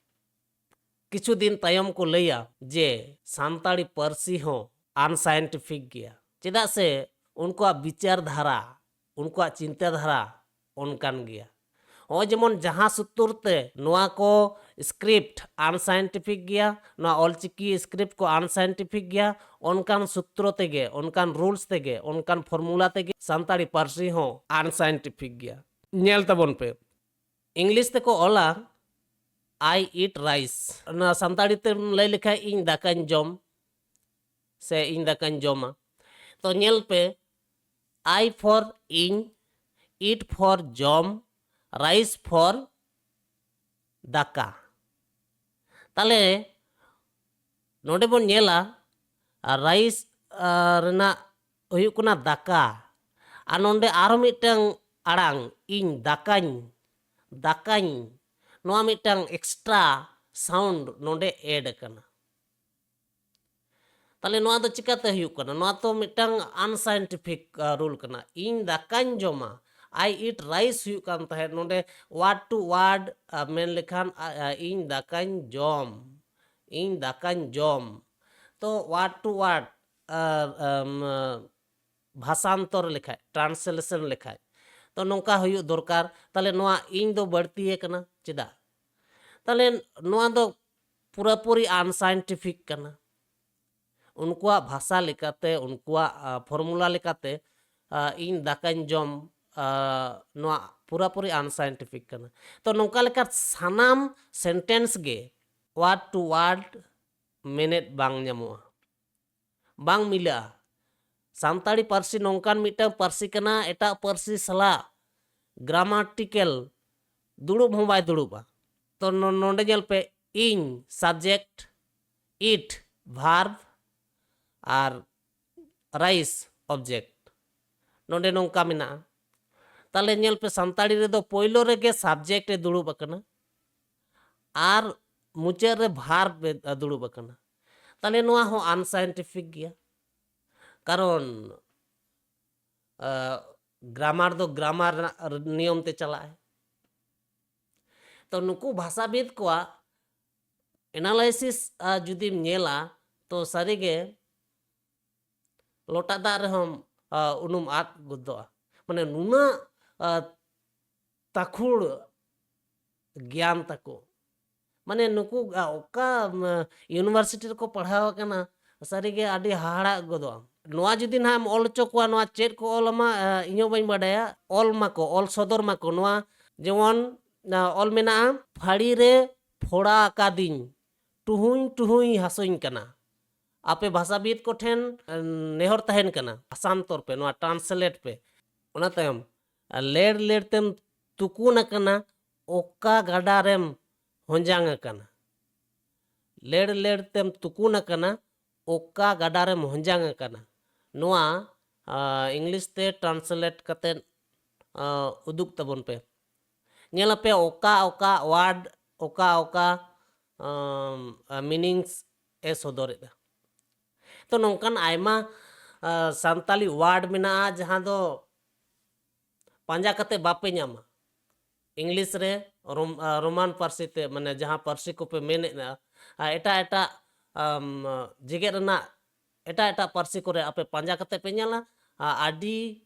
ᱠᱤᱪᱷᱩ ᱫᱤᱱ ᱛᱟᱭᱚᱢ ᱠᱚ ᱞᱟᱹᱭᱟ ᱡᱮ ᱥᱟᱱᱛᱟᱲᱤ ᱯᱟᱹᱨᱥᱤ ᱦᱚᱸ ᱟᱱᱥᱟᱭᱮᱱᱴᱤᱯᱷᱤᱠ ᱜᱮᱭᱟ, ᱪᱮᱫᱟᱜ ᱥᱮ ᱩᱱᱠᱩᱣᱟᱜ ᱵᱤᱪᱟᱨ ᱫᱷᱟᱨᱟ, ᱩᱱᱠᱩᱣᱟᱜ ᱪᱤᱱᱛᱟᱹ ᱫᱷᱟᱨᱟ ᱚᱱᱠᱟᱱ ᱜᱮᱭᱟ᱾ ᱱᱚᱜᱼᱚᱭ ᱡᱮᱢᱚᱱ ᱡᱟᱦᱟᱸ ᱥᱩᱛᱩᱨ ᱛᱮ ᱱᱚᱣᱟ ᱠᱚ ᱥᱠᱨᱤᱯᱴ ᱟᱱᱥᱟᱭᱮᱱᱴᱤᱯᱷᱤᱠ ᱜᱮᱭᱟ, ᱱᱚᱣᱟ ᱚᱞᱪᱤᱠᱤ ᱥᱠᱨᱤᱯᱴ ᱠᱚ ᱟᱱᱥᱟᱭᱮᱱᱴᱤᱯᱷᱤᱠ ᱜᱮᱭᱟ, ᱚᱱᱠᱟᱱ ᱥᱩᱛᱨᱚ ᱛᱮᱜᱮ, ᱚᱱᱠᱟᱱ ᱨᱩᱞᱥ ᱛᱮᱜᱮ, ᱚᱱᱠᱟᱱ ᱯᱷᱚᱨᱢᱩᱞᱟ ᱛᱮᱜᱮ ᱥᱟᱱᱛᱟᱲᱤ ᱯᱟᱹᱨᱥᱤ ᱦᱚᱸ ᱟᱱᱥᱟᱭᱮᱱᱴᱤᱯᱷᱤᱠ ᱜᱮᱭᱟ᱾ ᱧᱮᱞ ᱛᱟᱵᱚᱱ ᱯᱮ, ᱤᱝᱞᱤᱥ ᱛᱮᱠᱚ ᱚᱞᱟ, "I eat rice", ᱚᱱᱟ ᱥᱟᱱᱛᱟᱲᱤ ᱛᱮᱢ ᱞᱟᱹᱭ ᱞᱮᱠᱷᱟᱡ, "ᱤᱧ ᱫᱟᱠᱟᱧ ᱡᱚᱢ", ᱥᱮ ᱤᱧ ᱫᱟᱠᱟᱧ ᱡᱚᱢᱟ᱾ ᱛᱚ ᱧᱮᱞ ᱯᱮ, I for ᱤᱧ, eat for ᱡᱚᱢ, rice for ᱫᱟᱠᱟ᱾ ᱛᱟᱦᱞᱮ ᱱᱚᱰᱮ ᱵᱚᱱ ᱧᱮᱞᱟ, ᱨᱟᱭᱤᱥ ᱨᱮᱱᱟᱜ ᱦᱩᱭᱩᱜ ᱠᱟᱱᱟ ᱫᱟᱠᱟ, ᱟᱨ ᱱᱚᱰᱮ ᱟᱨᱦᱚᱸ ᱢᱤᱫᱴᱟᱝ ᱟᱲᱟᱝ, ᱤᱧ ᱫᱟᱠᱟᱧ, ᱫᱟᱠᱟᱧ, ᱱᱚᱣᱟ ᱢᱤᱫᱴᱟᱝ extra sound ᱱᱚᱰᱮ add ᱟᱠᱟᱱᱟ᱾ ᱛᱟᱦᱞᱮ ᱱᱚᱣᱟ ᱫᱚ ᱪᱤᱠᱟᱹᱛᱮ ᱦᱩᱭᱩᱜ ᱠᱟᱱᱟ? ᱱᱚᱣᱟ ᱛᱚ ᱢᱤᱫᱴᱟᱝ unscientific, ᱟ, rule ᱠᱟᱱᱟ᱾ ᱤᱧ ᱫᱟᱠᱟᱧ ᱡᱚᱢᱟ, I eat rice ᱦᱩᱭᱩᱜ ᱠᱟᱱ ᱛᱟᱦᱮᱸᱫ, ᱱᱚᱰᱮ word to word, ᱟ, ᱢᱮᱱ ᱞᱮᱠᱷᱟᱱ, ᱟ, ᱟ, ᱤᱧ ᱫᱟᱠᱟᱧ ᱡᱚᱢ, ᱤᱧ ᱫᱟᱠᱟᱧ ᱡᱚᱢ᱾ ᱛᱚ word to word, ᱟ, ᱟᱢ, ᱵᱷᱟᱥᱟᱱᱛᱚᱨ ᱞᱮᱠᱷᱟᱡ, translation ᱞᱮᱠᱷᱟᱡ, ᱛᱚ ᱱᱚᱝᱠᱟ ᱦᱩᱭᱩᱜ ᱫᱚᱨᱠᱟᱨ᱾ ᱛᱟᱦᱞᱮ ᱱᱚᱣᱟ ᱤᱧ ᱫᱚ ᱵᱟᱹᱲᱛᱤ ᱟᱠᱟᱱᱟ᱾ ᱪᱮᱫᱟᱜ? ᱛᱟᱦᱞᱮ ᱱᱚᱣᱟ ᱫᱚ ᱯᱩᱨᱟᱹᱯᱩᱨᱤ unscientific ᱠᱟᱱᱟ᱾ ᱩᱱᱠᱩᱣᱟᱜ ᱵᱷᱟᱥᱟ ᱞᱮᱠᱟᱛᱮ, ᱩᱱᱠᱩᱣᱟᱜ, ᱟ, formula ᱞᱮᱠᱟᱛᱮ, ᱟ, ᱤᱧ ᱫᱟᱠᱟᱧ ᱡᱚᱢ, ᱟ, ᱱᱚᱣᱟ ᱯᱩᱨᱟᱹᱯᱩᱨᱤ unscientific ᱠᱟᱱᱟ᱾ ᱛᱚ ᱱᱚᱝᱠᱟ ᱞᱮᱠᱟ ᱥᱟᱱᱟᱢ sentence ᱜᱮ word to word ᱢᱮᱱᱮᱫ ᱵᱟᱝ ᱧᱟᱢᱚᱜᱼᱟ, ᱵᱟᱝ ᱢᱤᱞᱟᱹᱜᱼᱟ᱾ ᱥᱟᱱᱛᱟᱲᱤ ᱯᱟᱹᱨᱥᱤ ᱱᱚᱝᱠᱟᱱ ᱢᱤᱫᱴᱟᱝ ᱯᱟᱹᱨᱥᱤ ᱠᱟᱱᱟ, ᱮᱴᱟᱜ ᱯᱟᱹᱨᱥᱤ ᱥᱟᱞᱟᱜ grammatical ᱫᱩᱲᱩᱵ ᱦᱚᱸ ᱵᱟᱭ ᱫᱩᱲᱩᱵᱼᱟ᱾ ᱛᱚ ᱱᱚ-, ᱱᱚᱰᱮ ᱧᱮᱞ ᱯᱮ, ᱤᱧ subject, eat verb ᱟᱨ rice object᱾ ᱱᱚᱰᱮ ᱱᱚᱝᱠᱟ ᱢᱮᱱᱟᱜᱼᱟ᱾ ᱛᱟᱦᱞᱮ ᱧᱮᱞ ᱯᱮ, ᱥᱟᱱᱛᱟᱲᱤ ᱨᱮᱫᱚ ᱯᱳᱭᱞᱳ ᱨᱮᱜᱮ subject ᱮ ᱫᱩᱲᱩᱵ ᱟᱠᱟᱱᱟ ᱟᱨ ᱢᱩᱪᱟᱹᱫ ᱨᱮ verb ᱮ ᱫᱩᱲᱩᱵ ᱟᱠᱟᱱᱟ᱾ ᱛᱟᱦᱞᱮ ᱱᱚᱣᱟ ᱦᱚᱸ unscientific ᱜᱮᱭᱟ, ᱠᱟᱨᱚᱱ, ᱟ, grammar ᱫᱚ grammar ᱨᱮᱱᱟᱜ ᱱᱤᱭᱚᱢ ᱛᱮ ᱪᱟᱞᱟᱜᱼᱟᱭ᱾ ᱛᱚ ᱱᱩᱠᱩ ᱵᱷᱟᱥᱟᱵᱤᱫ ᱠᱚᱣᱟᱜ analysis, ᱟ, ᱡᱩᱫᱤᱢ ᱧᱮᱞᱟ, ᱛᱚ ᱥᱟᱹᱨᱤᱜᱮ ᱞᱚᱴᱟ ᱫᱟᱜ ᱨᱮᱦᱚᱸᱢ, ᱟ, ᱩᱱᱩᱢ ᱟᱫ ᱜᱚᱫᱚᱜᱼᱟ᱾ ᱢᱟᱱᱮ ᱱᱩᱱᱟᱹᱜ, ᱟ, ᱛᱟᱹᱠᱷᱩᱲ ᱜᱮᱭᱟᱱ ᱛᱟᱠᱚ᱾ ᱢᱟᱱᱮ ᱱᱩᱠᱩ, ᱟ, ᱚᱠᱟ, ᱢ, university ᱨᱮᱠᱚ ᱯᱟᱲᱦᱟᱣ ᱟᱠᱟᱱᱟ, ᱥᱟᱹᱨᱤᱜᱮ ᱟᱹᱰᱤ ᱦᱟᱦᱟᱲᱟᱜ ᱜᱚᱫᱚᱜᱼᱟ᱾ ᱱᱚᱣᱟ ᱡᱩᱫᱤ ᱱᱟᱦᱟᱜ ᱮᱢ ᱚᱞ ᱦᱚᱪᱚ ᱠᱚᱣᱟ, ᱱᱚᱣᱟ ᱪᱮᱫ ᱠᱚ ᱚᱞ ᱟᱢᱟ, ᱟ, ᱤᱧ ᱦᱚᱸ ᱵᱟᱹᱧ ᱵᱟᱰᱟᱭᱟ᱾ ᱚᱞ ᱢᱟᱠᱚ, ᱚᱞ ᱥᱚᱫᱚᱨ ᱢᱟᱠᱚ᱾ ᱱᱚᱣᱟ ᱡᱮᱢᱚᱱ, ᱟ, ᱚᱞ ᱢᱮᱱᱟᱜᱼᱟ, ᱯᱷᱟᱹᱲᱤ ᱨᱮ ᱯᱷᱚᱲᱟ ᱟᱠᱟᱫᱤᱧ, ᱴᱩᱦᱩᱧ ᱴᱩᱦᱩᱧ ᱦᱟᱹᱥᱩᱧ ᱠᱟᱱᱟ᱾ ᱟᱯᱮ ᱵᱷᱟᱥᱟᱵᱤᱫ ᱠᱚᱴᱷᱮᱱ ᱱᱮᱦᱚᱨ ᱛᱟᱦᱮᱱ ᱠᱟᱱᱟ, ᱵᱷᱟᱥᱟᱱᱛᱚᱨ ᱯᱮ, ᱱᱚᱣᱟ translate ᱯᱮ᱾ ᱚᱱᱟ ᱛᱟᱭᱚᱢ, ᱞᱮᱲ ᱞᱮᱲ ᱛᱮᱢ ᱛᱩᱠᱩᱱ ᱟᱠᱟᱱᱟ, ᱚᱠᱟ ᱜᱟᱰᱟ ᱨᱮᱢ ᱦᱚᱸᱡᱟᱝ ᱟᱠᱟᱱᱟ? ᱞᱮᱲ ᱞᱮᱲ ᱛᱮᱢ ᱛᱩᱠᱩᱱ ᱟᱠᱟᱱᱟ, ᱚᱠᱟ ᱜᱟᱰᱟ ᱨᱮᱢ ᱦᱚᱸᱡᱟᱝ ᱟᱠᱟᱱᱟ? ᱱᱚᱣᱟ ᱤᱝᱞᱤᱥ ᱛᱮ translate ᱠᱟᱛᱮ ᱩᱫᱩᱜ ᱛᱟᱵᱚᱱ ᱯᱮ᱾ ᱧᱮᱞ ᱟᱯᱮ ᱚᱠᱟ ᱚᱠᱟ word, ᱚᱠᱟ ᱚᱠᱟ meanings ᱮ ᱥᱚᱫᱚᱨᱮᱫᱟ᱾ ᱛᱚ ᱱᱚᱝᱠᱟᱱ ᱟᱭᱢᱟ ᱥᱟᱱᱛᱟᱞᱤ word ᱢᱮᱱᱟᱜᱼᱟ ᱡᱟᱦᱟᱸ ᱫᱚ ᱯᱟᱸᱡᱟ ᱠᱟᱛᱮ ᱵᱟᱯᱮ ᱧᱟᱢᱟ᱾ ᱤᱝᱞᱤᱥ ᱨᱮ, ᱨᱳᱢᱟᱱ ᱯᱟᱹᱨᱥᱤ ᱛᱮ, ᱢᱟᱱᱮ ᱡᱟᱦᱟᱸ ᱯᱟᱹᱨᱥᱤ ᱠᱚᱯᱮ ᱢᱮᱱᱮᱫᱼᱟ, ᱮᱴᱟᱜ ᱮᱴᱟᱜ ᱡᱮᱜᱮᱛ ᱨᱮᱱᱟᱜ ᱮᱴᱟᱜ ᱮᱴᱟᱜ ᱯᱟᱹᱨᱥᱤ ᱠᱚᱨᱮ ᱟᱯᱮ ᱯᱟᱸᱡᱟ ᱠᱟᱛᱮ ᱯᱮ ᱧᱮᱞᱟ, ᱟᱹᱰᱤ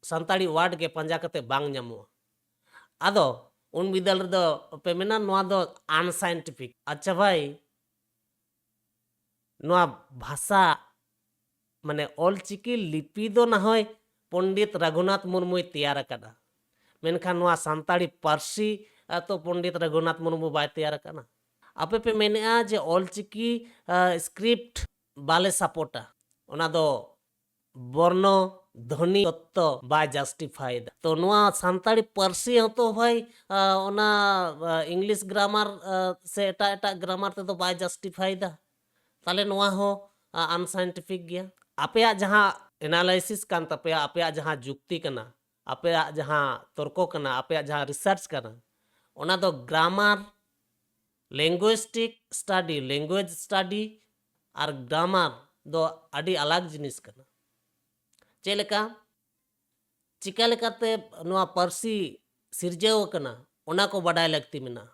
ᱥᱟᱱᱛᱟᱲᱤ word ᱜᱮ ᱯᱟᱸᱡᱟ ᱠᱟᱛᱮ ᱵᱟᱝ ᱧᱟᱢᱚᱜᱼᱟ᱾ ᱟᱫᱚ ᱩᱱ ᱵᱤᱫᱟᱹᱞ ᱨᱮᱫᱚ ᱯᱮ ᱢᱮᱱᱟ ᱱᱚᱣᱟ ᱫᱚ unscientific᱾ ᱟᱪᱪᱷᱟ ᱵᱷᱟᱭ, ᱱᱚᱣᱟ ᱵᱷᱟᱥᱟ, ᱢᱟᱱᱮ ᱚᱞᱪᱤᱠᱤ ᱞᱤᱯᱤ ᱫᱚ ᱱᱟᱦᱚᱭ ᱯᱚᱱᱰᱤᱛ ᱨᱟᱹᱜᱷᱩᱱᱟᱛᱷ ᱢᱩᱨᱢᱩᱭ ᱛᱮᱭᱟᱨ ᱟᱠᱟᱫᱟ, ᱢᱮᱱᱠᱷᱟᱱ ᱱᱚᱣᱟ ᱥᱟᱱᱛᱟᱲᱤ ᱯᱟᱹᱨᱥᱤ ᱛᱚ ᱯᱚᱱᱰᱤᱛ ᱨᱟᱹᱜᱷᱩᱱᱟᱛᱷ ᱢᱩᱨᱢᱩ ᱵᱟᱭ ᱛᱮᱭᱟᱨ ᱟᱠᱟᱫᱟ᱾ ᱟᱯᱮ ᱯᱮ ᱢᱮᱱᱮᱫᱼᱟ ᱡᱮ ᱚᱞᱪᱤᱠᱤ script ᱵᱟᱞᱮ ᱥᱟᱯᱳᱨᱴᱟ, ᱚᱱᱟ ᱫᱚ ᱵᱚᱨᱱᱚ ᱫᱷᱚᱱᱤ ᱛᱚᱛᱛᱚ ᱵᱟᱭ justify ᱮᱫᱟ᱾ ᱛᱚ ᱱᱚᱣᱟ ᱥᱟᱱᱛᱟᱲᱤ ᱯᱟᱹᱨᱥᱤ ᱦᱚᱸᱛᱚ ᱵᱷᱟᱭ ᱚᱱᱟ ᱤᱝᱞᱤᱥ grammar ᱥᱮ ᱮᱴᱟᱜ ᱮᱴᱟᱜ grammar ᱛᱮᱫᱚ ᱵᱟᱭ justify ᱮᱫᱟ᱾ ᱛᱟᱦᱞᱮ ᱱᱚᱣᱟ ᱦᱚᱸ unscientific ᱜᱮᱭᱟ᱾ ᱟᱯᱮᱭᱟᱜ ᱡᱟᱦᱟᱸ analysis ᱠᱟᱱ ᱛᱟᱯᱮᱭᱟ, ᱟᱯᱮᱭᱟᱜ ᱡᱟᱦᱟᱸ ᱡᱩᱠᱛᱤ ᱠᱟᱱᱟ, ᱟᱯᱮᱭᱟᱜ ᱡᱟᱦᱟᱸ ᱛᱚᱨᱠᱚ ᱠᱟᱱᱟ, ᱟᱯᱮᱭᱟᱜ ᱡᱟᱦᱟᱸ research ᱠᱟᱱᱟ, ᱚᱱᱟ ᱫᱚ grammar, linguistic study, language study ᱟᱨ grammar ᱫᱚ ᱟᱹᱰᱤ ᱟᱞᱟᱜᱽ ᱡᱤᱱᱤᱥ ᱠᱟᱱᱟ᱾ ᱪᱮᱫ ᱞᱮᱠᱟ? ᱪᱤᱠᱟ ᱞᱮᱠᱟᱛᱮ ᱱᱚᱣᱟ ᱯᱟᱹᱨᱥᱤ ᱥᱤᱨᱡᱟᱹᱣ ᱟᱠᱟᱱᱟ, ᱚᱱᱟ ᱠᱚ ᱵᱟᱰᱟᱭ ᱞᱟᱹᱠᱛᱤ ᱢᱮᱱᱟᱜᱼᱟ,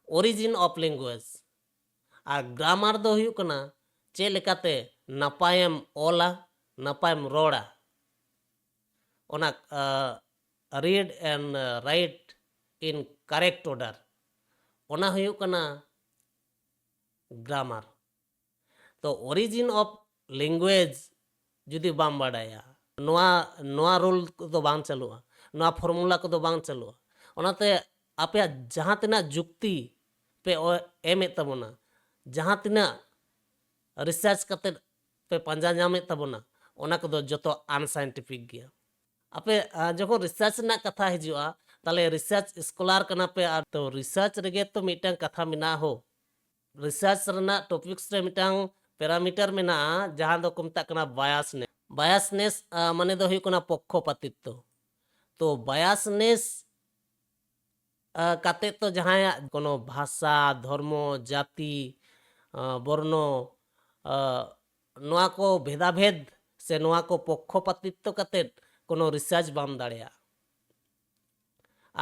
origin of language᱾ R grammar ᱫᱚ ᱦᱩᱭᱩᱜ ᱠᱟᱱᱟ ᱪᱮᱫ ᱞᱮᱠᱟᱛᱮ ᱱᱟᱯᱟᱭᱮᱢ ᱚᱞᱟ, ᱱᱟᱯᱟᱭᱮᱢ ᱨᱚᱲᱟ, ᱚᱱᱟ read and write in correct order, ᱚᱱᱟ ᱦᱩᱭᱩᱜ ᱠᱟᱱᱟ grammar᱾ ᱛᱚ origin of language ᱡᱩᱫᱤ ᱵᱟᱢ ᱵᱟᱰᱟᱭᱟ, ᱱᱚᱣᱟ ᱱᱚᱣᱟ rule ᱠᱚᱫᱚ ᱵᱟᱝ ᱪᱟᱹᱞᱩᱜᱼᱟ, ᱱᱚᱣᱟ formula ᱠᱚᱫᱚ ᱵᱟᱝ ᱪᱟᱹᱞᱩᱜᱼᱟ᱾ ᱚᱱᱟᱛᱮ ᱟᱯᱮᱭᱟᱜ ᱡᱟᱦᱟᱸ ᱛᱤᱱᱟᱹᱜ ᱡᱩᱠᱛᱤ ᱯᱮ ᱮᱢᱮᱫ ᱛᱟᱵᱚᱱᱟ, ᱡᱟᱦᱟᱸ ᱛᱤᱱᱟᱹᱜ ᱨᱤᱥᱟᱨᱪ ᱠᱟᱛᱮ ᱯᱮ ᱯᱟᱸᱡᱟ ᱧᱟᱢᱮᱫ ᱛᱟᱵᱚᱱᱟ, ᱚᱱᱟ ᱠᱚᱫᱚ ᱡᱚᱛᱚ ᱟᱱᱥᱟᱭᱮᱱᱴᱤᱯᱷᱤᱠ ᱜᱮᱭᱟ᱾ ᱟᱯᱮ ᱟᱸ, ᱡᱚᱠᱷᱚᱱ ᱨᱤᱥᱟᱨᱪ ᱨᱮᱱᱟᱜ ᱠᱟᱛᱷᱟ ᱦᱤᱡᱩᱜᱼᱟ, ᱛᱟᱦᱚᱞᱮ ᱨᱤᱥᱟᱨᱪ ᱥᱠᱚᱞᱟᱨ ᱠᱟᱱᱟ ᱯᱮ, ᱟᱨ ᱛᱚ ᱨᱤᱥᱟᱨᱪ ᱨᱮᱜᱮ ᱛᱚ ᱢᱤᱫᱴᱟᱝ ᱠᱟᱛᱷᱟ ᱢᱮᱱᱟᱜᱼᱟ ᱦᱳ᱾ ᱨᱤᱥᱟᱨᱪ ᱨᱮᱱᱟᱜ ᱴᱚᱯᱤᱠᱥ ᱨᱮ ᱢᱤᱫᱴᱟᱝ ᱯᱮᱨᱟᱢᱤᱴᱟᱨ ᱢᱮᱱᱟᱜᱼᱟ, ᱡᱟᱦᱟᱸ ᱫᱚᱠᱚ ᱢᱮᱛᱟᱜ ᱠᱟᱱᱟ ᱵᱟᱭᱟᱥᱱᱮᱥ᱾ ᱵᱟᱭᱟᱥᱱᱮᱥ ᱢᱟᱱᱮ ᱫᱚ ᱦᱩᱭᱩᱜ ᱠᱟᱱᱟ ᱯᱚᱠᱠᱷᱚᱯᱟᱛᱤᱛᱛᱚ᱾ ᱛᱚ ᱵᱟᱭᱟᱥᱱᱮᱥ ᱠᱟᱛᱮ ᱛᱚ ᱡᱟᱦᱟᱸᱭᱟᱜ ᱠᱳᱱᱳ ᱵᱷᱟᱥᱟ, ᱫᱷᱚᱨᱢᱚ, ᱡᱟᱹᱛᱤ, ᱵᱚᱨᱱᱚ, ᱱᱚᱣᱟ ᱠᱚ ᱵᱷᱮᱫᱟᱵᱷᱮᱫ ᱥᱮ ᱱᱚᱣᱟ ᱠᱚ ᱯᱚᱠᱠᱷᱚᱯᱟᱛᱤᱛᱛᱚ ᱠᱟᱛᱮ ᱠᱳᱱᱳ ᱨᱤᱥᱟᱨᱪ ᱵᱟᱢ ᱫᱟᱲᱮᱭᱟᱜᱼᱟ᱾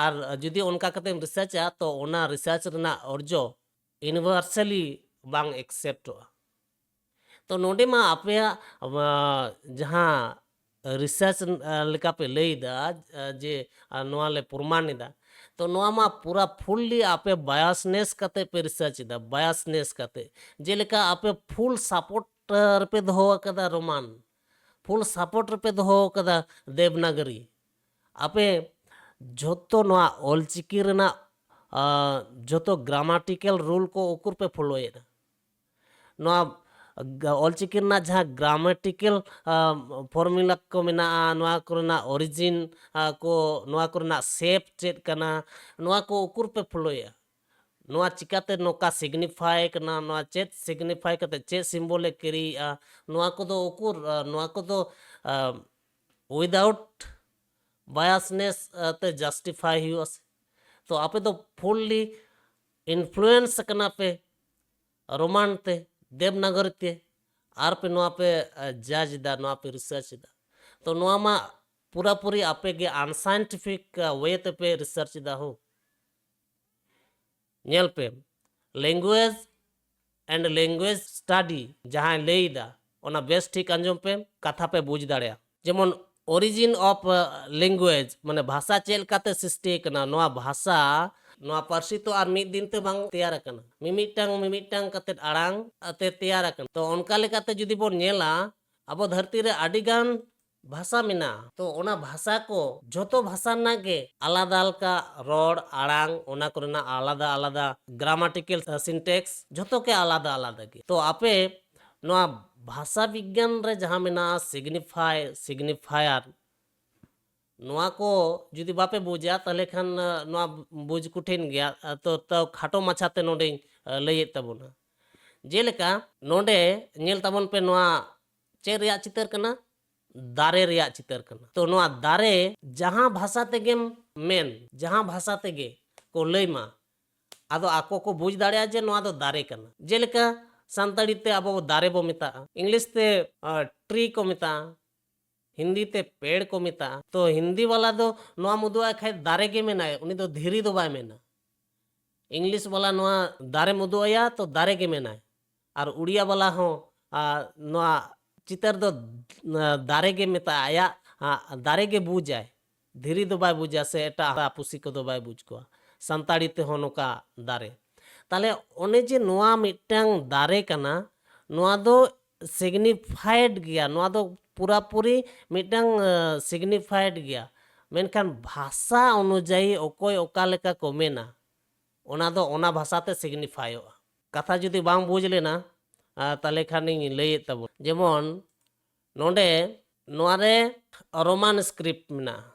ᱟᱨ ᱡᱩᱫᱤ ᱚᱱᱠᱟ ᱠᱟᱛᱮᱢ ᱨᱤᱥᱟᱨᱪᱟ, ᱛᱚ ᱚᱱᱟ ᱨᱤᱥᱟᱨᱪ ᱨᱮᱱᱟᱜ ᱚᱨᱡᱚ ᱤᱭᱩᱱᱤᱵᱷᱟᱨᱥᱟᱞᱤ ᱵᱟᱝ ᱮᱠᱥᱮᱯᱴᱚᱜᱼᱟ᱾ ᱛᱚ ᱱᱚᱰᱮ ᱢᱟ ᱟᱯᱮᱭᱟᱜ ᱡᱟᱦᱟᱸ ᱨᱤᱥᱟᱨᱪ ᱞᱮᱠᱟ ᱯᱮ ᱞᱟᱹᱭ ᱮᱫᱟ, ᱡᱮ ᱱᱚᱣᱟ ᱞᱮ ᱯᱨᱚᱢᱟᱱ ᱮᱫᱟ, ᱛᱚ ᱱᱚᱣᱟ ᱢᱟ ᱯᱩᱨᱟ ᱯᱷᱩᱞᱞᱤ ᱟᱯᱮ ᱵᱟᱭᱟᱥᱱᱮᱥ ᱠᱟᱛᱮ ᱯᱮ ᱨᱤᱥᱟᱨᱪ ᱮᱫᱟ, ᱵᱟᱭᱟᱥᱱᱮᱥ ᱠᱟᱛᱮ᱾ ᱡᱮᱞᱮᱠᱟ ᱟᱯᱮ ᱯᱷᱩᱞ ᱥᱟᱯᱳᱨᱴ ᱨᱮᱯᱮ ᱫᱚᱦᱚ ᱟᱠᱟᱫᱟ ᱨᱳᱢᱟᱱ, ᱯᱷᱩᱞ ᱥᱟᱯᱳᱨᱴ ᱨᱮᱯᱮ ᱫᱚᱦᱚ ᱟᱠᱟᱫᱟ ᱫᱮᱵᱽᱱᱟᱜᱚᱨᱤ᱾ ᱟᱯᱮ ᱡᱷᱚᱛᱚ ᱱᱚᱣᱟ ᱚᱞᱪᱤᱠᱤ ᱨᱮᱱᱟᱜ ᱡᱷᱚᱛᱚ ᱜᱨᱟᱢᱟᱴᱤᱠᱮᱞ ᱨᱩᱞ ᱠᱚ ᱩᱠᱩᱨ ᱯᱮ ᱯᱷᱳᱞᱳᱭᱮᱫᱟ? ᱱᱚᱣᱟ ᱚᱞᱪᱤᱠᱤ ᱨᱮᱱᱟᱜ ᱡᱟᱦᱟᱸ ᱜᱨᱟᱢᱟᱴᱤᱠᱮᱞ ᱯᱷᱚᱨᱢᱩᱞᱟ ᱠᱚ ᱢᱮᱱᱟᱜᱼᱟ, ᱱᱚᱣᱟ ᱠᱚᱨᱮᱱᱟᱜ ᱚᱨᱤᱡᱤᱱ ᱠᱚ, ᱱᱚᱣᱟ ᱠᱚᱨᱮᱱᱟᱜ ᱥᱮᱯ ᱪᱮᱫ ᱠᱟᱱᱟ, ᱱᱚᱣᱟ ᱠᱚ ᱩᱠᱩᱨ ᱯᱮ ᱯᱷᱳᱞᱳᱭᱮᱫᱼᱟ? ᱱᱚᱣᱟ ᱪᱤᱠᱟᱹᱛᱮ ᱱᱚᱝᱠᱟ ᱥᱤᱜᱽᱱᱤᱯᱷᱟᱭ ᱠᱟᱱᱟ, ᱱᱚᱣᱟ ᱪᱮᱫ ᱥᱤᱜᱽᱱᱤᱯᱷᱟᱭ ᱠᱟᱛᱮ ᱪᱮᱫ ᱥᱤᱢᱵᱚᱞᱮ ᱠᱮᱨᱤᱭᱮᱫᱼᱟ, ᱱᱚᱣᱟ ᱠᱚᱫᱚ ᱩᱠᱩᱨ, ᱱᱚᱣᱟ ᱠᱚᱫᱚ ᱩᱭᱤᱫᱟᱣᱩᱴ ᱵᱟᱭᱟᱥᱱᱮᱥ ᱛᱮ ᱡᱟᱥᱴᱤᱯᱷᱟᱭ ᱦᱩᱭᱩᱜᱼᱟ ᱥᱮ? ᱛᱚ ᱟᱯᱮ ᱫᱚ ᱯᱷᱩᱞᱞᱤ ᱤᱱᱯᱷᱞᱩᱭᱮᱱᱥ ᱠᱟᱱᱟ ᱯᱮ ᱨᱳᱢᱟᱱ ᱛᱮ, ᱫᱮᱵᱽᱱᱟᱜᱚᱨᱤ ᱛᱮ, ᱟᱨ ᱯᱮ ᱱᱚᱣᱟ ᱯᱮ ᱡᱟᱡᱽ ᱮᱫᱟ, ᱱᱚᱣᱟ ᱯᱮ ᱨᱤᱥᱟᱨᱪ ᱮᱫᱟ᱾ ᱛᱚ ᱱᱚᱣᱟ ᱢᱟ ᱯᱩᱨᱟᱯᱩᱨᱤ ᱟᱯᱮ ᱜᱮ ᱟᱱᱥᱟᱭᱮᱱᱴᱤᱯᱷᱤᱠ ᱣᱮ ᱛᱮᱯᱮ ᱨᱤᱥᱟᱨᱪ ᱮᱫᱟ ᱦᱳ᱾ ᱧᱮᱞ ᱯᱮ, language and language study ᱡᱟᱦᱟᱸᱭ ᱞᱟᱹᱭ ᱮᱫᱟ, ᱚᱱᱟ ᱵᱮᱥ ᱴᱷᱤᱠ ᱟᱸᱡᱚᱢ ᱯᱮ, ᱠᱟᱛᱷᱟ ᱯᱮ ᱵᱩᱡᱽ ᱫᱟᱲᱮᱭᱟᱜᱼᱟ᱾ ᱡᱮᱢᱚᱱ origin of language, ᱢᱟᱱᱮ ᱵᱷᱟᱥᱟ ᱪᱮᱫ ᱞᱮᱠᱟᱛᱮ ᱥᱨᱤᱥᱴᱤ ᱟᱠᱟᱱᱟ, ᱱᱚᱣᱟ ᱵᱷᱟᱥᱟ, ᱱᱚᱣᱟ ᱯᱟᱹᱨᱥᱤ ᱛᱚ ᱟᱨ ᱢᱤᱫ ᱫᱤᱱ ᱛᱮ ᱵᱟᱝ ᱛᱮᱭᱟᱨ ᱟᱠᱟᱱᱟ, ᱢᱤᱢᱤᱫᱴᱟᱝ ᱢᱤᱢᱤᱫᱴᱟᱝ ᱠᱟᱛᱮ ᱟᱲᱟᱝ ᱛᱮ ᱛᱮᱭᱟᱨ ᱟᱠᱟᱱᱟ᱾ ᱛᱚ ᱚᱱᱠᱟ ᱞᱮᱠᱟᱛᱮ ᱡᱩᱫᱤ ᱵᱚᱱ ᱧᱮᱞᱟ, ᱟᱵᱚ ᱫᱷᱟᱹᱨᱛᱤ ᱨᱮ ᱟᱹᱰᱤ ᱜᱟᱱ ᱵᱷᱟᱥᱟ ᱢᱮᱱᱟᱜᱼᱟ᱾ ᱛᱚ ᱚᱱᱟ ᱵᱷᱟᱥᱟ ᱠᱚ, ᱡᱷᱚᱛᱚ ᱵᱷᱟᱥᱟ ᱨᱮᱱᱟᱜ ᱜᱮ ᱟᱞᱟᱫᱟ ᱞᱮᱠᱟ ᱨᱚᱲ ᱟᱲᱟᱝ, ᱚᱱᱟ ᱠᱚᱨᱮᱱᱟᱜ ᱟᱞᱟᱫᱟ ᱟᱞᱟᱫᱟ ᱜᱨᱟᱢᱟᱴᱤᱠᱮᱞ ᱥᱤᱱᱴᱮᱠᱥ, ᱡᱷᱚᱛᱚ ᱜᱮ ᱟᱞᱟᱫᱟ ᱟᱞᱟᱫᱟ ᱜᱮ᱾ ᱛᱚ ᱟᱯᱮ ᱱᱚᱣᱟ ᱵᱷᱟᱥᱟ ᱵᱤᱜᱽᱜᱟᱱ ᱨᱮ ᱡᱟᱦᱟᱸ ᱢᱮᱱᱟᱜᱼᱟ ᱥᱤᱜᱽᱱᱤᱯᱷᱟᱭ, ᱥᱤᱜᱽᱱᱤᱯᱷᱟᱭᱟᱨ, ᱱᱚᱣᱟ ᱠᱚ ᱡᱩᱫᱤ ᱵᱟᱯᱮ ᱵᱩᱡᱟ, ᱛᱟᱦᱚᱞᱮ ᱠᱷᱟᱱ, ᱟ, ᱱᱚᱣᱟ ᱵᱩᱡᱽ ᱠᱚᱴᱷᱤᱱ ᱜᱮᱭᱟ᱾ ᱟ, ᱛᱚ, ᱛᱚ ᱠᱷᱟᱴᱚ ᱢᱟᱪᱷᱟᱛᱮ ᱱᱚᱰᱮᱧ, ᱟ, ᱞᱟᱹᱭᱮᱫ ᱛᱟᱵᱚᱱᱟ᱾ ᱡᱮᱞᱮᱠᱟ ᱱᱚᱰᱮ ᱧᱮᱞ ᱛᱟᱵᱚᱱ ᱯᱮ, ᱱᱚᱣᱟ ᱪᱮᱫ ᱨᱮᱭᱟᱜ ᱪᱤᱛᱟᱹᱨ ᱠᱟᱱᱟ? ᱫᱟᱨᱮ ᱨᱮᱭᱟᱜ ᱪᱤᱛᱟᱹᱨ ᱠᱟᱱᱟ᱾ ᱛᱚ ᱱᱚᱣᱟ ᱫᱟᱨᱮ ᱡᱟᱦᱟᱸ ᱵᱷᱟᱥᱟ ᱛᱮᱜᱮᱢ ᱢᱮᱱ, ᱡᱟᱦᱟᱸ ᱵᱷᱟᱥᱟ ᱛᱮᱜᱮ ᱠᱚ ᱞᱟᱹᱭ ᱢᱟ, ᱟᱫᱚ ᱟᱠᱚ ᱠᱚ ᱵᱩᱡᱽ ᱫᱟᱲᱮᱭᱟᱜᱼᱟ ᱡᱮ ᱱᱚᱣᱟ ᱫᱚ ᱫᱟᱨᱮ ᱠᱟᱱᱟ᱾ ᱡᱮᱞᱮᱠᱟ ᱥᱟᱱᱛᱟᱲᱤ ᱛᱮ ᱟᱵᱚ ᱫᱟᱨᱮ ᱵᱚ ᱢᱮᱛᱟᱜᱼᱟ, ᱤᱝᱞᱤᱥ ᱛᱮ, ᱟ, ᱴᱨᱤ ᱠᱚ ᱢᱮᱛᱟᱜᱼᱟ, ᱦᱤᱱᱫᱤ ᱛᱮ ᱯᱮᱲ ᱠᱚ ᱢᱮᱛᱟᱜᱼᱟ᱾ ᱛᱚ ᱦᱤᱱᱫᱤ ᱵᱟᱞᱟ ᱫᱚ ᱱᱚᱣᱟ ᱩᱫᱩᱜ ᱟᱭ ᱠᱷᱟᱡ ᱫᱟᱨᱮ ᱜᱮ ᱢᱮᱱᱟᱭ, ᱩᱱᱤ ᱫᱚ ᱫᱷᱤᱨᱤ ᱫᱚ ᱵᱟᱭ ᱢᱮᱱᱟ᱾ ᱤᱝᱞᱤᱥ ᱵᱟᱞᱟ ᱱᱚᱣᱟ ᱫᱟᱨᱮᱢ ᱩᱫᱩᱜ ᱟᱭᱟ ᱛᱚ ᱫᱟᱨᱮ ᱜᱮ ᱢᱮᱱᱟᱭ᱾ ᱟᱨ ᱩᱲᱤᱭᱟ ᱵᱟᱞᱟ ᱦᱚᱸ, ᱟ, ᱱᱚᱣᱟ ᱪᱤᱛᱟᱹᱨ ᱫᱚ, ᱟ, ᱫᱟᱨᱮ ᱜᱮ ᱢᱮᱛᱟᱜᱼᱟ, ᱟᱭᱟᱜ, ᱟ, ᱫᱟᱨᱮ ᱜᱮ ᱵᱩᱡᱟᱭ, ᱫᱷᱤᱨᱤ ᱫᱚ ᱵᱟᱭ ᱵᱩᱡᱟ ᱥᱮ ᱮᱴᱟᱜ ᱯᱩᱥᱤ ᱠᱚᱫᱚ ᱵᱟᱭ ᱵᱩᱡᱽ ᱠᱚᱣᱟ᱾ ᱥᱟᱱᱛᱟᱲᱤ ᱛᱮᱦᱚᱸ ᱱᱚᱝᱠᱟ ᱫᱟᱨᱮ᱾ ᱛᱟᱦᱞᱮ ᱚᱱᱮ ᱡᱮ ᱱᱚᱣᱟ ᱢᱤᱫᱴᱟᱝ ᱫᱟᱨᱮ ᱠᱟᱱᱟ, ᱱᱚᱣᱟ ᱫᱚ ᱥᱤᱜᱽᱱᱤᱯᱷᱟᱭᱮᱰ ᱜᱮᱭᱟ, ᱱᱚᱣᱟ ᱫᱚ ᱯᱩᱨᱟᱯᱩᱨᱤ ᱢᱤᱫᱴᱟᱝ, ᱟ, ᱥᱤᱜᱽᱱᱤᱯᱷᱟᱭᱮᱰ ᱜᱮᱭᱟ᱾ ᱢᱮᱱᱠᱷᱟᱱ ᱵᱷᱟᱥᱟ ᱚᱱᱩᱡᱟᱭᱤ ᱚᱠᱚᱭ ᱚᱠᱟ ᱞᱮᱠᱟ ᱠᱚ ᱢᱮᱱᱟ, ᱚᱱᱟ ᱫᱚ ᱚᱱᱟ ᱵᱷᱟᱥᱟ ᱛᱮ ᱥᱤᱜᱽᱱᱤᱯᱷᱟᱭᱚᱜᱼᱟ᱾ ᱠᱟᱛᱷᱟ ᱡᱩᱫᱤ ᱵᱟᱝ ᱵᱩᱡᱽ ᱞᱮᱱᱟ, ᱟ, ᱛᱟᱦᱞᱮ ᱠᱷᱟᱱᱤᱧ ᱞᱟᱹᱭᱮᱫ ᱛᱟᱵᱚᱱ᱾ ᱡᱮᱢᱚᱱ ᱱᱚᱰᱮ ᱱᱚᱣᱟ ᱨᱮ ᱨᱳᱢᱟᱱ ᱥᱠᱨᱤᱯᱴ ᱢᱮᱱᱟᱜᱼᱟ᱾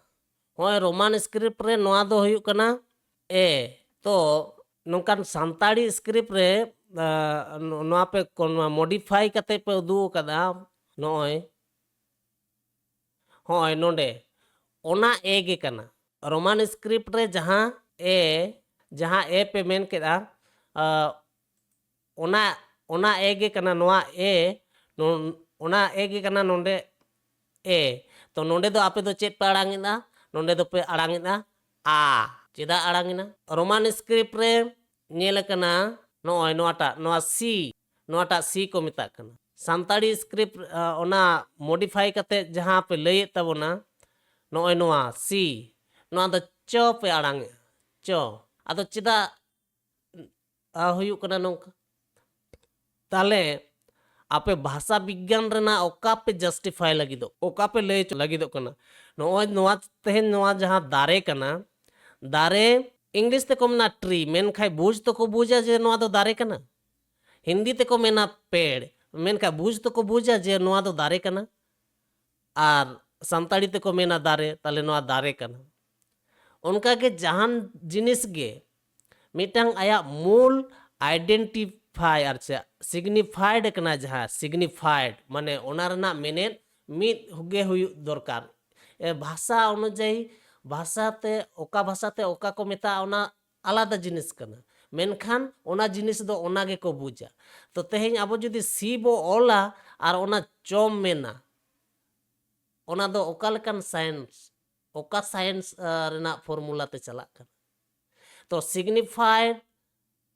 ᱦᱚᱸᱜᱼᱚᱭ ᱨᱳᱢᱟᱱ ᱥᱠᱨᱤᱯᱴ ᱨᱮ ᱱᱚᱣᱟ ᱫᱚ ᱦᱩᱭᱩᱜ ᱠᱟᱱᱟ ᱮ᱾ ᱛᱚ ᱱᱚᱝᱠᱟᱱ ᱥᱟᱱᱛᱟᱲᱤ ᱥᱠᱨᱤᱯᱴ ᱨᱮ, ᱟ, ᱱᱚ-, ᱱᱚᱣᱟ ᱯᱮ ᱠᱚ-, ᱱᱚᱣᱟ ᱢᱚᱰᱤᱯᱷᱟᱭ ᱠᱟᱛᱮ ᱯᱮ ᱩᱫᱩᱜ ᱟᱠᱟᱫᱟ ᱱᱚᱜᱼᱚᱭ᱾ ᱦᱚᱸᱜᱼᱚᱭ ᱱᱚᱰᱮ ᱚᱱᱟ ᱮ ᱜᱮ ᱠᱟᱱᱟ᱾ ᱨᱳᱢᱟᱱ ᱥᱠᱨᱤᱯᱴ ᱨᱮ ᱡᱟᱦᱟᱸ ᱮ, ᱡᱟᱦᱟᱸ ᱮ ᱯᱮ ᱢᱮᱱ ᱠᱮᱫᱟ, ᱟ, ᱚᱱᱟ, ᱚᱱᱟ ᱮ ᱜᱮ ᱠᱟᱱᱟ ᱱᱚᱣᱟ ᱮ, ᱱᱚ-, ᱚᱱᱟ ᱮ ᱜᱮ ᱠᱟᱱᱟ ᱱᱚᱰᱮ ᱮ᱾ ᱛᱚ ᱱᱚᱰᱮ ᱫᱚ ᱟᱯᱮ ᱫᱚ ᱪᱮᱫ ᱯᱮ ᱟᱲᱟᱝ ᱮᱫᱟ? ᱱᱚᱰᱮ ᱫᱚᱯᱮ ᱟᱲᱟᱝ ᱮᱫᱟ ᱟ᱾ ᱪᱮᱫᱟᱜ ᱟᱲᱟᱝ ᱮᱱᱟ? ᱨᱳᱢᱟᱱ ᱥᱠᱨᱤᱯᱴ ᱨᱮ ᱧᱮᱞ ᱟᱠᱟᱱᱟ ᱱᱚᱜᱼᱚᱭ ᱱᱚᱣᱟᱴᱟᱜ, ᱱᱚᱣᱟ ᱥᱤ, ᱱᱚᱣᱟᱴᱟᱜ ᱥᱤ ᱠᱚ ᱢᱮᱛᱟᱜ ᱠᱟᱱᱟ᱾ ᱥᱟᱱᱛᱟᱲᱤ ᱥᱠᱨᱤᱯᱴ, ᱟ, ᱚᱱᱟ ᱢᱚᱰᱤᱯᱷᱟᱭ ᱠᱟᱛᱮ ᱡᱟᱦᱟᱸ ᱯᱮ ᱞᱟᱹᱭᱮᱫ ᱛᱟᱵᱚᱱᱟ, ᱱᱚᱜᱼᱚᱭ ᱱᱚᱣᱟ ᱥᱤ, ᱱᱚᱣᱟ ᱫᱚ ᱪᱚ ᱯᱮ ᱟᱲᱟᱝ ᱮᱫᱟ, ᱪᱚ᱾ ᱟᱫᱚ ᱪᱮᱫᱟᱜ, ᱟ, ᱦᱩᱭᱩᱜ ᱠᱟᱱᱟ ᱱᱚᱝᱠᱟ? ᱛᱟᱦᱞᱮ ᱟᱯᱮ ᱵᱷᱟᱥᱟ ᱵᱤᱜᱽᱜᱟᱱ ᱨᱮᱱᱟᱜ ᱚᱠᱟ ᱯᱮ ᱡᱟᱥᱴᱤᱯᱷᱟᱭ ᱞᱟᱹᱜᱤᱫᱚᱜ, ᱚᱠᱟ ᱯᱮ ᱞᱟᱹᱭ ᱦᱚᱪᱚ ᱞᱟᱹᱜᱤᱫᱚᱜ ᱠᱟᱱᱟ? ᱱᱚᱜᱼᱚᱭ ᱱᱚᱣᱟ, ᱛᱮᱦᱮᱧ ᱱᱚᱣᱟ ᱡᱟᱦᱟᱸ ᱫᱟᱨᱮ ᱠᱟᱱᱟ, ᱫᱟᱨᱮ ᱤᱝᱞᱤᱥ ᱛᱮᱠᱚ ᱢᱮᱱᱟ ᱴᱨᱤ, ᱢᱮᱱᱠᱷᱟᱱ ᱵᱩᱡᱽ ᱛᱚᱠᱚ ᱵᱩᱡᱟ ᱡᱮ ᱱᱚᱣᱟ ᱫᱚ ᱫᱟᱨᱮ ᱠᱟᱱᱟ᱾ ᱦᱤᱱᱫᱤ ᱛᱮᱠᱚ ᱢᱮᱱᱟ ᱯᱮᱲ, ᱢᱮᱱᱠᱷᱟᱱ ᱵᱩᱡᱽ ᱫᱚᱠᱚ ᱵᱩᱡᱟ ᱡᱮ ᱱᱚᱣᱟ ᱫᱚ ᱫᱟᱨᱮ ᱠᱟᱱᱟ, ᱟᱨ ᱥᱟᱱᱛᱟᱲᱤ ᱛᱮᱠᱚ ᱢᱮᱱᱟ ᱫᱟᱨᱮ, ᱛᱟᱦᱞᱮ ᱱᱚᱣᱟ ᱫᱟᱨᱮ ᱠᱟᱱᱟ᱾ ᱚᱱᱠᱟᱜᱮ ᱡᱟᱦᱟᱱ ᱡᱤᱱᱤᱥ ᱜᱮ ᱢᱤᱫᱴᱟᱝ ᱟᱭᱟᱜ ᱢᱩᱞ ᱟᱭᱰᱮᱱᱴᱤᱯᱷᱟᱭ ᱟᱨ ᱪᱮᱫ ᱥᱤᱜᱱᱤᱯᱷᱟᱭᱰ ᱠᱟᱱᱟ, ᱡᱟᱦᱟᱸ ᱥᱤᱜᱱᱤᱯᱷᱟᱭᱰ ᱢᱟᱱᱮ ᱚᱱᱟ ᱨᱮᱱᱟᱜ ᱢᱮᱱᱮᱫ ᱢᱤᱫ ᱜᱮ ᱦᱩᱭᱩᱜ ᱫᱚᱨᱠᱟᱨ᱾ ᱮ, ᱵᱷᱟᱥᱟ ᱚᱱᱩᱡᱟᱭᱤ, ᱵᱷᱟᱥᱟᱛᱮ, ᱚᱠᱟ ᱵᱷᱟᱥᱟᱛᱮ ᱚᱠᱟ ᱠᱚ ᱢᱮᱛᱟᱜᱼᱟ, ᱚᱱᱟ ᱟᱞᱟᱫᱟ ᱡᱤᱱᱤᱥ ᱠᱟᱱᱟ, ᱢᱮᱱᱠᱷᱟᱱ ᱚᱱᱟ ᱡᱤᱱᱤᱥ ᱫᱚ ᱚᱱᱟ ᱜᱮᱠᱚ ᱵᱩᱡᱟ᱾ ᱛᱚ ᱛᱮᱦᱮᱧ ᱟᱵᱚ ᱡᱩᱫᱤ ᱥᱤ ᱵᱚ ᱚᱞᱟ ᱟᱨ ᱚᱱᱟ ᱪᱚᱢ ᱢᱮᱱᱟ, ᱚᱱᱟ ᱫᱚ ᱚᱠᱟ ᱞᱮᱠᱟᱱ ᱥᱟᱭᱮᱱᱥ, ᱚᱠᱟ ᱥᱟᱭᱮᱱᱥ ᱨᱮᱱᱟᱜ ᱯᱷᱚᱨᱢᱩᱞᱟ ᱛᱮ ᱪᱟᱞᱟᱜ ᱠᱟᱱᱟ? ᱛᱚ ᱥᱤᱜᱱᱤᱯᱷᱟᱭᱰ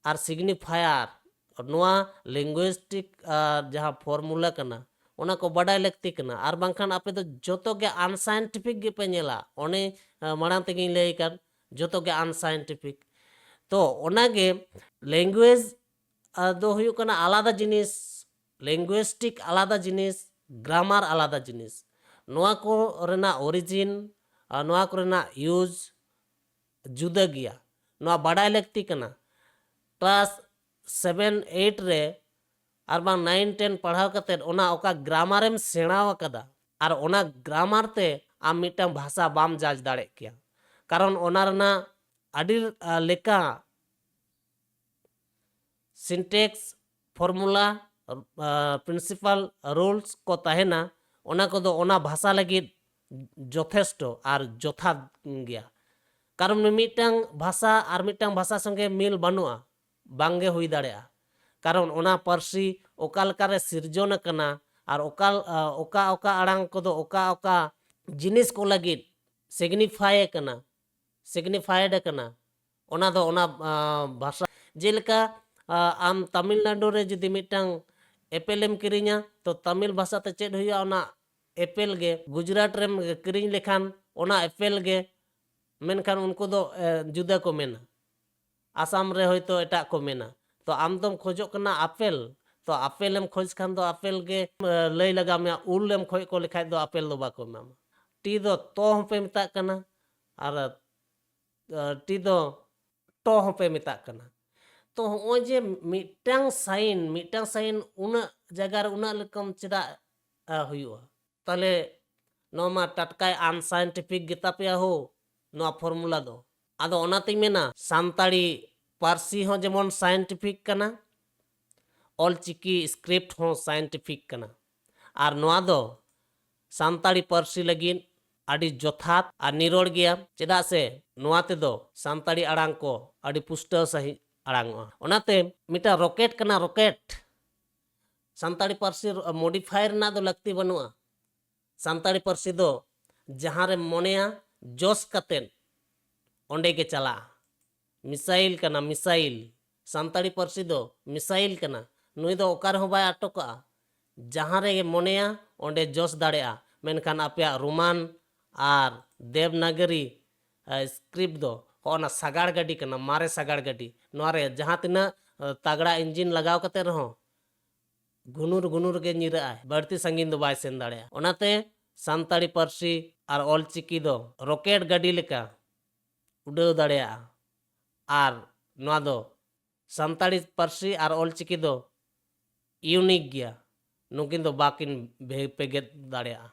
ᱟᱨ ᱥᱤᱜᱱᱤᱯᱷᱟᱭᱟᱨ, ᱱᱚᱣᱟ ᱞᱤᱝᱜᱩᱭᱤᱥᱴᱤᱠ ᱡᱟᱦᱟᱸ ᱯᱷᱚᱨᱢᱩᱞᱟ ᱠᱟᱱᱟ, ᱚᱱᱟ ᱠᱚ ᱵᱟᱰᱟᱭ ᱞᱟᱹᱠᱛᱤ ᱠᱟᱱᱟ᱾ ᱟᱨ ᱵᱟᱝᱠᱷᱟᱱ ᱟᱯᱮ ᱫᱚ ᱡᱚᱛᱚ ᱜᱮ ᱟᱱᱥᱟᱭᱮᱱᱴᱤᱯᱷᱤᱠ ᱜᱮᱯᱮ ᱧᱮᱞᱟ᱾ ᱚᱱᱮ ᱢᱟᱲᱟᱝ ᱛᱮᱜᱮᱧ ᱞᱟᱹᱭ ᱟᱠᱟᱫ, ᱡᱚᱛᱚ ᱜᱮ ᱟᱱᱥᱟᱭᱮᱱᱴᱤᱯᱷᱤᱠ᱾ ᱛᱚ ᱚᱱᱟᱜᱮ ᱞᱮᱝᱜᱩᱭᱮᱡᱽ ᱫᱚ ᱦᱩᱭᱩᱜ ᱠᱟᱱᱟ ᱟᱞᱟᱫᱟ ᱡᱤᱱᱤᱥ, ᱞᱤᱝᱜᱩᱭᱤᱥᱴᱤᱠ ᱟᱞᱟᱫᱟ ᱡᱤᱱᱤᱥ, ᱜᱨᱟᱢᱟᱨ ᱟᱞᱟᱫᱟ ᱡᱤᱱᱤᱥ᱾ ᱱᱚᱣᱟ ᱠᱚ ᱨᱮᱱᱟᱜ ᱚᱨᱤᱡᱤᱱ ᱟᱨ ᱱᱚᱣᱟ ᱠᱚ ᱨᱮᱱᱟᱜ ᱤᱭᱩᱡᱽ ᱡᱩᱫᱟᱹ ᱜᱮᱭᱟ᱾ ᱱᱚᱣᱟ ᱵᱟᱰᱟᱭ ᱞᱟᱹᱠᱛᱤ ᱠᱟᱱᱟ᱾ ᱠᱞᱟᱥ ᱥᱮᱵᱷᱮᱱ ᱮᱭᱤᱴ ᱨᱮ ᱟᱨ ᱵᱟᱝ ᱱᱟᱭᱤᱱ ᱴᱮᱱ ᱯᱟᱲᱦᱟᱣ ᱠᱟᱛᱮᱫ ᱚᱱᱟ ᱚᱠᱟ ᱜᱨᱟᱢᱟᱨᱮᱢ ᱥᱮᱬᱟᱣ ᱟᱠᱟᱫᱟ, ᱟᱨ ᱚᱱᱟ ᱜᱨᱟᱢᱟᱨ ᱛᱮ ᱟᱢ ᱢᱤᱫᱴᱟᱝ ᱵᱷᱟᱥᱟ ᱵᱟᱢ ᱡᱟᱡᱽ ᱫᱟᱲᱮᱭᱟᱜ ᱠᱮᱭᱟ, ᱠᱟᱨᱚᱱ ᱚᱱᱟ ᱨᱮᱱᱟᱜ ᱟᱹᱰᱤ ᱞᱮᱠᱟ ᱥᱤᱱᱴᱮᱠᱥ, ᱯᱷᱚᱨᱢᱩᱞᱟ, ᱯᱨᱤᱱᱥᱤᱯᱟᱞ ᱨᱩᱞᱥ ᱠᱚ ᱛᱟᱦᱮᱱᱟ᱾ ᱚᱱᱟ ᱠᱚᱫᱚ ᱚᱱᱟ ᱵᱷᱟᱥᱟ ᱞᱟᱹᱜᱤᱫ ᱡᱚᱛᱷᱮᱥᱴᱚ ᱟᱨ ᱡᱚᱛᱷᱟᱛ ᱜᱮᱭᱟ᱾ ᱠᱟᱨᱚᱱ ᱢᱤᱫᱴᱟᱝ ᱵᱷᱟᱥᱟ ᱟᱨ ᱢᱤᱫᱴᱟᱝ ᱵᱷᱟᱥᱟ ᱥᱚᱸᱜᱮ ᱢᱤᱞ ᱵᱟᱹᱱᱩᱜᱼᱟ, ᱵᱟᱝᱜᱮ ᱦᱩᱭ ᱫᱟᱲᱮᱭᱟᱜᱼᱟ᱾ ᱠᱟᱨᱚᱱ ᱚᱱᱟ ᱯᱟᱹᱨᱥᱤ ᱚᱠᱟ ᱞᱮᱠᱟᱨᱮ ᱥᱤᱨᱡᱚᱱ ᱟᱠᱟᱱᱟ ᱟᱨ ᱚᱠᱟ, ᱚᱠᱟ ᱚᱠᱟ ᱟᱲᱟᱝ ᱠᱚᱫᱚ ᱚᱠᱟ ᱚᱠᱟ ᱡᱤᱱᱤᱥ ᱠᱚ ᱞᱟᱹᱜᱤᱫ ᱥᱤᱜᱱᱤᱯᱷᱟᱭ ᱟᱠᱟᱱᱟ, ᱥᱤᱜᱱᱤᱯᱷᱟᱭᱮᱰ ᱟᱠᱟᱱᱟ, ᱚᱱᱟ ᱫᱚ ᱚᱱᱟ ᱵᱷᱟᱥᱟ᱾ ᱡᱮᱞᱮᱠᱟ ᱟᱢ ᱛᱟᱢᱤᱞᱱᱟᱰᱩ ᱨᱮ ᱡᱩᱫᱤ ᱢᱤᱫᱴᱟᱝ ᱮᱯᱮᱞ ᱮᱢ ᱠᱤᱨᱤᱧᱟ, ᱛᱚ ᱛᱟᱢᱤᱞ ᱵᱷᱟᱥᱟ ᱛᱮ ᱪᱮᱫ ᱦᱩᱭᱩᱜᱼᱟ? ᱚᱱᱟ ᱮᱯᱮᱞ ᱜᱮ᱾ ᱜᱩᱡᱽᱨᱟᱴ ᱨᱮᱢ ᱠᱤᱨᱤᱧ ᱞᱮᱠᱷᱟᱱ ᱚᱱᱟ ᱮᱯᱮᱞ ᱜᱮ, ᱢᱮᱱᱠᱷᱟᱱ ᱩᱱᱠᱩ ᱫᱚ ᱡᱩᱫᱟᱹ ᱠᱚ ᱢᱮᱱᱟ᱾ ᱟᱥᱟᱢ ᱨᱮ ᱦᱚᱭᱛᱳ ᱮᱴᱟᱜ ᱠᱚ ᱢᱮᱱᱟ᱾ ᱛᱚ ᱟᱢ ᱫᱚᱢ ᱠᱷᱚᱡᱚᱜ ᱠᱟᱱᱟ ᱟᱯᱮᱞ, ᱛᱚ ᱟᱯᱮᱞ ᱮᱢ ᱠᱷᱚᱡᱽ ᱠᱷᱟᱱ ᱫᱚ ᱟᱯᱮᱞ ᱜᱮ ᱞᱟᱹᱭ ᱞᱟᱜᱟᱣ ᱢᱮᱭᱟ᱾ ᱩᱞ ᱮᱢ ᱠᱷᱚᱡ ᱠᱚ ᱞᱮᱠᱷᱟᱡ ᱫᱚ ᱟᱯᱮᱞ ᱫᱚ ᱵᱟᱠᱚ ᱮᱢᱟᱢᱟ᱾ ᱴᱤ ᱫᱚ ᱛᱚ ᱦᱚᱸᱯᱮ ᱢᱮᱛᱟᱜ ᱠᱟᱱᱟ, ᱟᱨ ᱴᱤ ᱫᱚ ᱴᱚ ᱦᱚᱸᱯᱮ ᱢᱮᱛᱟᱜ ᱠᱟᱱᱟ᱾ ᱛᱚ ᱦᱚᱸᱜᱼᱚᱭ ᱡᱮ ᱢᱤᱫᱴᱟᱝ ᱥᱟᱭᱤᱱ, ᱢᱤᱫᱴᱟᱝ ᱥᱟᱭᱤᱱ ᱩᱱᱟᱹᱜ ᱡᱟᱭᱜᱟ ᱨᱮ ᱩᱱᱟᱹᱜ ᱨᱚᱠᱚᱢ ᱪᱮᱫᱟᱜ ᱟ, ᱦᱩᱭᱩᱜᱼᱟ? ᱛᱟᱦᱞᱮ ᱱᱚᱣᱟ ᱢᱟ ᱴᱟᱴᱠᱟᱭ ᱟᱱᱥᱟᱭᱮᱱᱴᱤᱯᱷᱤᱠ ᱜᱮᱛᱟ ᱯᱮᱭᱟ ᱦᱳ ᱱᱚᱣᱟ ᱯᱷᱚᱨᱢᱩᱞᱟ ᱫᱚ᱾ ᱟᱫᱚ ᱚᱱᱟᱛᱤᱧ ᱢᱮᱱᱟ, ᱥᱟᱱᱛᱟᱲᱤ ᱯᱟᱹᱨᱥᱤ ᱦᱚᱸ ᱡᱮᱢᱚᱱ ᱥᱟᱭᱮᱱᱴᱤᱯᱷᱤᱠ ᱠᱟᱱᱟ, ᱚᱞᱪᱤᱠᱤ ᱥᱠᱨᱤᱯᱴ ᱦᱚᱸ ᱥᱟᱭᱮᱱᱴᱤᱯᱷᱤᱠ ᱠᱟᱱᱟ᱾ ᱟᱨ ᱱᱚᱣᱟ ᱫᱚ ᱥᱟᱱᱛᱟᱲᱤ ᱯᱟᱹᱨᱥᱤ ᱞᱟᱹᱜᱤᱫ ᱟᱹᱰᱤ ᱡᱚᱛᱷᱟᱛ ᱟᱨ ᱱᱤᱨᱚᱲ ᱜᱮᱭᱟ, ᱪᱮᱫᱟᱜ ᱥᱮ ᱱᱚᱣᱟ ᱛᱮᱫᱚ ᱥᱟᱱᱛᱟᱲᱤ ᱟᱲᱟᱝ ᱠᱚ ᱟᱹᱰᱤ ᱯᱩᱥᱴᱟᱹᱣ ᱥᱟᱺᱦᱤᱡ ᱟᱲᱟᱝᱚᱜᱼᱟ᱾ ᱚᱱᱟᱛᱮ ᱢᱤᱫᱴᱟᱝ ᱨᱚᱠᱮᱴ ᱠᱟᱱᱟ, ᱨᱚᱠᱮᱴ᱾ ᱥᱟᱱᱛᱟᱲᱤ ᱯᱟᱹᱨᱥᱤ ᱢᱚᱰᱤᱯᱷᱟᱭ ᱨᱮᱱᱟᱜ ᱫᱚ ᱞᱟᱹᱠᱛᱤ ᱵᱟᱹᱱᱩᱜᱼᱟ᱾ ᱥᱟᱱᱛᱟᱲᱤ ᱯᱟᱹᱨᱥᱤ ᱫᱚ ᱡᱟᱦᱟᱸ ᱨᱮᱢ ᱢᱚᱱᱮᱭᱟ, ᱡᱚᱥ ᱠᱟᱛᱮᱫ ᱚᱸᱰᱮ ᱜᱮ ᱪᱟᱞᱟᱜᱼᱟ᱾ ᱢᱤᱥᱟᱭᱤᱞ ᱠᱟᱱᱟ, ᱢᱤᱥᱟᱭᱤᱞ᱾ ᱥᱟᱱᱛᱟᱲᱤ ᱯᱟᱹᱨᱥᱤ ᱫᱚ ᱢᱤᱥᱟᱭᱤᱞ ᱠᱟᱱᱟ᱾ ᱱᱩᱭ ᱫᱚ ᱚᱠᱟ ᱨᱮᱦᱚᱸ ᱵᱟᱭ ᱟᱴᱚᱠᱟᱜᱼᱟ᱾ ᱡᱟᱦᱟᱸ ᱨᱮᱜᱮ ᱢᱚᱱᱮᱭᱟ, ᱚᱸᱰᱮ ᱡᱚᱥ ᱫᱟᱲᱮᱭᱟᱜᱼᱟ᱾ ᱢᱮᱱᱠᱷᱟᱱ ᱟᱯᱮᱭᱟᱜ ᱨᱳᱢᱟᱱ ᱟᱨ ᱫᱮᱵᱽᱱᱟᱜᱚᱨᱤ, ᱮ, ᱥᱠᱨᱤᱯᱴ ᱫᱚ ᱦᱚᱸᱜᱼᱚ ᱱᱟ ᱥᱟᱜᱟᱲ ᱜᱟᱹᱰᱤ ᱠᱟᱱᱟ, ᱢᱟᱨᱮ ᱥᱟᱜᱟᱲ ᱜᱟᱹᱰᱤ᱾ ᱱᱚᱣᱟ ᱨᱮ ᱡᱟᱦᱟᱸ ᱛᱤᱱᱟᱹᱜ, ᱮ, ᱛᱟᱜᱲᱟ ᱤᱧᱡᱤᱱ ᱞᱟᱜᱟᱣ ᱠᱟᱛᱮ ᱨᱮᱦᱚᱸ ᱜᱷᱩᱱᱩᱨ ᱜᱷᱩᱱᱩᱨ ᱜᱮ ᱧᱤᱨᱟᱹᱜᱼᱟᱭ, ᱵᱟᱹᱲᱛᱤ ᱥᱟᱺᱜᱤᱧ ᱫᱚ ᱵᱟᱭ ᱥᱮᱱ ᱫᱟᱲᱮᱭᱟᱜᱼᱟ᱾ ᱚᱱᱟᱛᱮ ᱥᱟᱱᱛᱟᱲᱤ ᱯᱟᱹᱨᱥᱤ ᱟᱨ ᱚᱞᱪᱤᱠᱤ ᱫᱚ ᱨᱚᱠᱮᱴ ᱜᱟᱹᱰᱤ ᱞᱮᱠᱟ ᱩᱰᱟᱹᱣ ᱫᱟᱲᱮᱭᱟᱜᱼᱟ᱾ ᱟᱨ ᱱᱚᱣᱟ ᱫᱚ ᱥᱟᱱᱛᱟᱲᱤ ᱯᱟᱹᱨᱥᱤ ᱟᱨ ᱚᱞᱪᱤᱠᱤ ᱫᱚ ᱤᱭᱩᱱᱤᱠ ᱜᱮᱭᱟ, ᱱᱩᱠᱤᱱ ᱫᱚ ᱵᱟᱠᱤᱱ ᱵᱷᱮ-, ᱵᱷᱮᱜᱮᱫ ᱫᱟᱲᱮᱭᱟᱜᱼᱟ᱾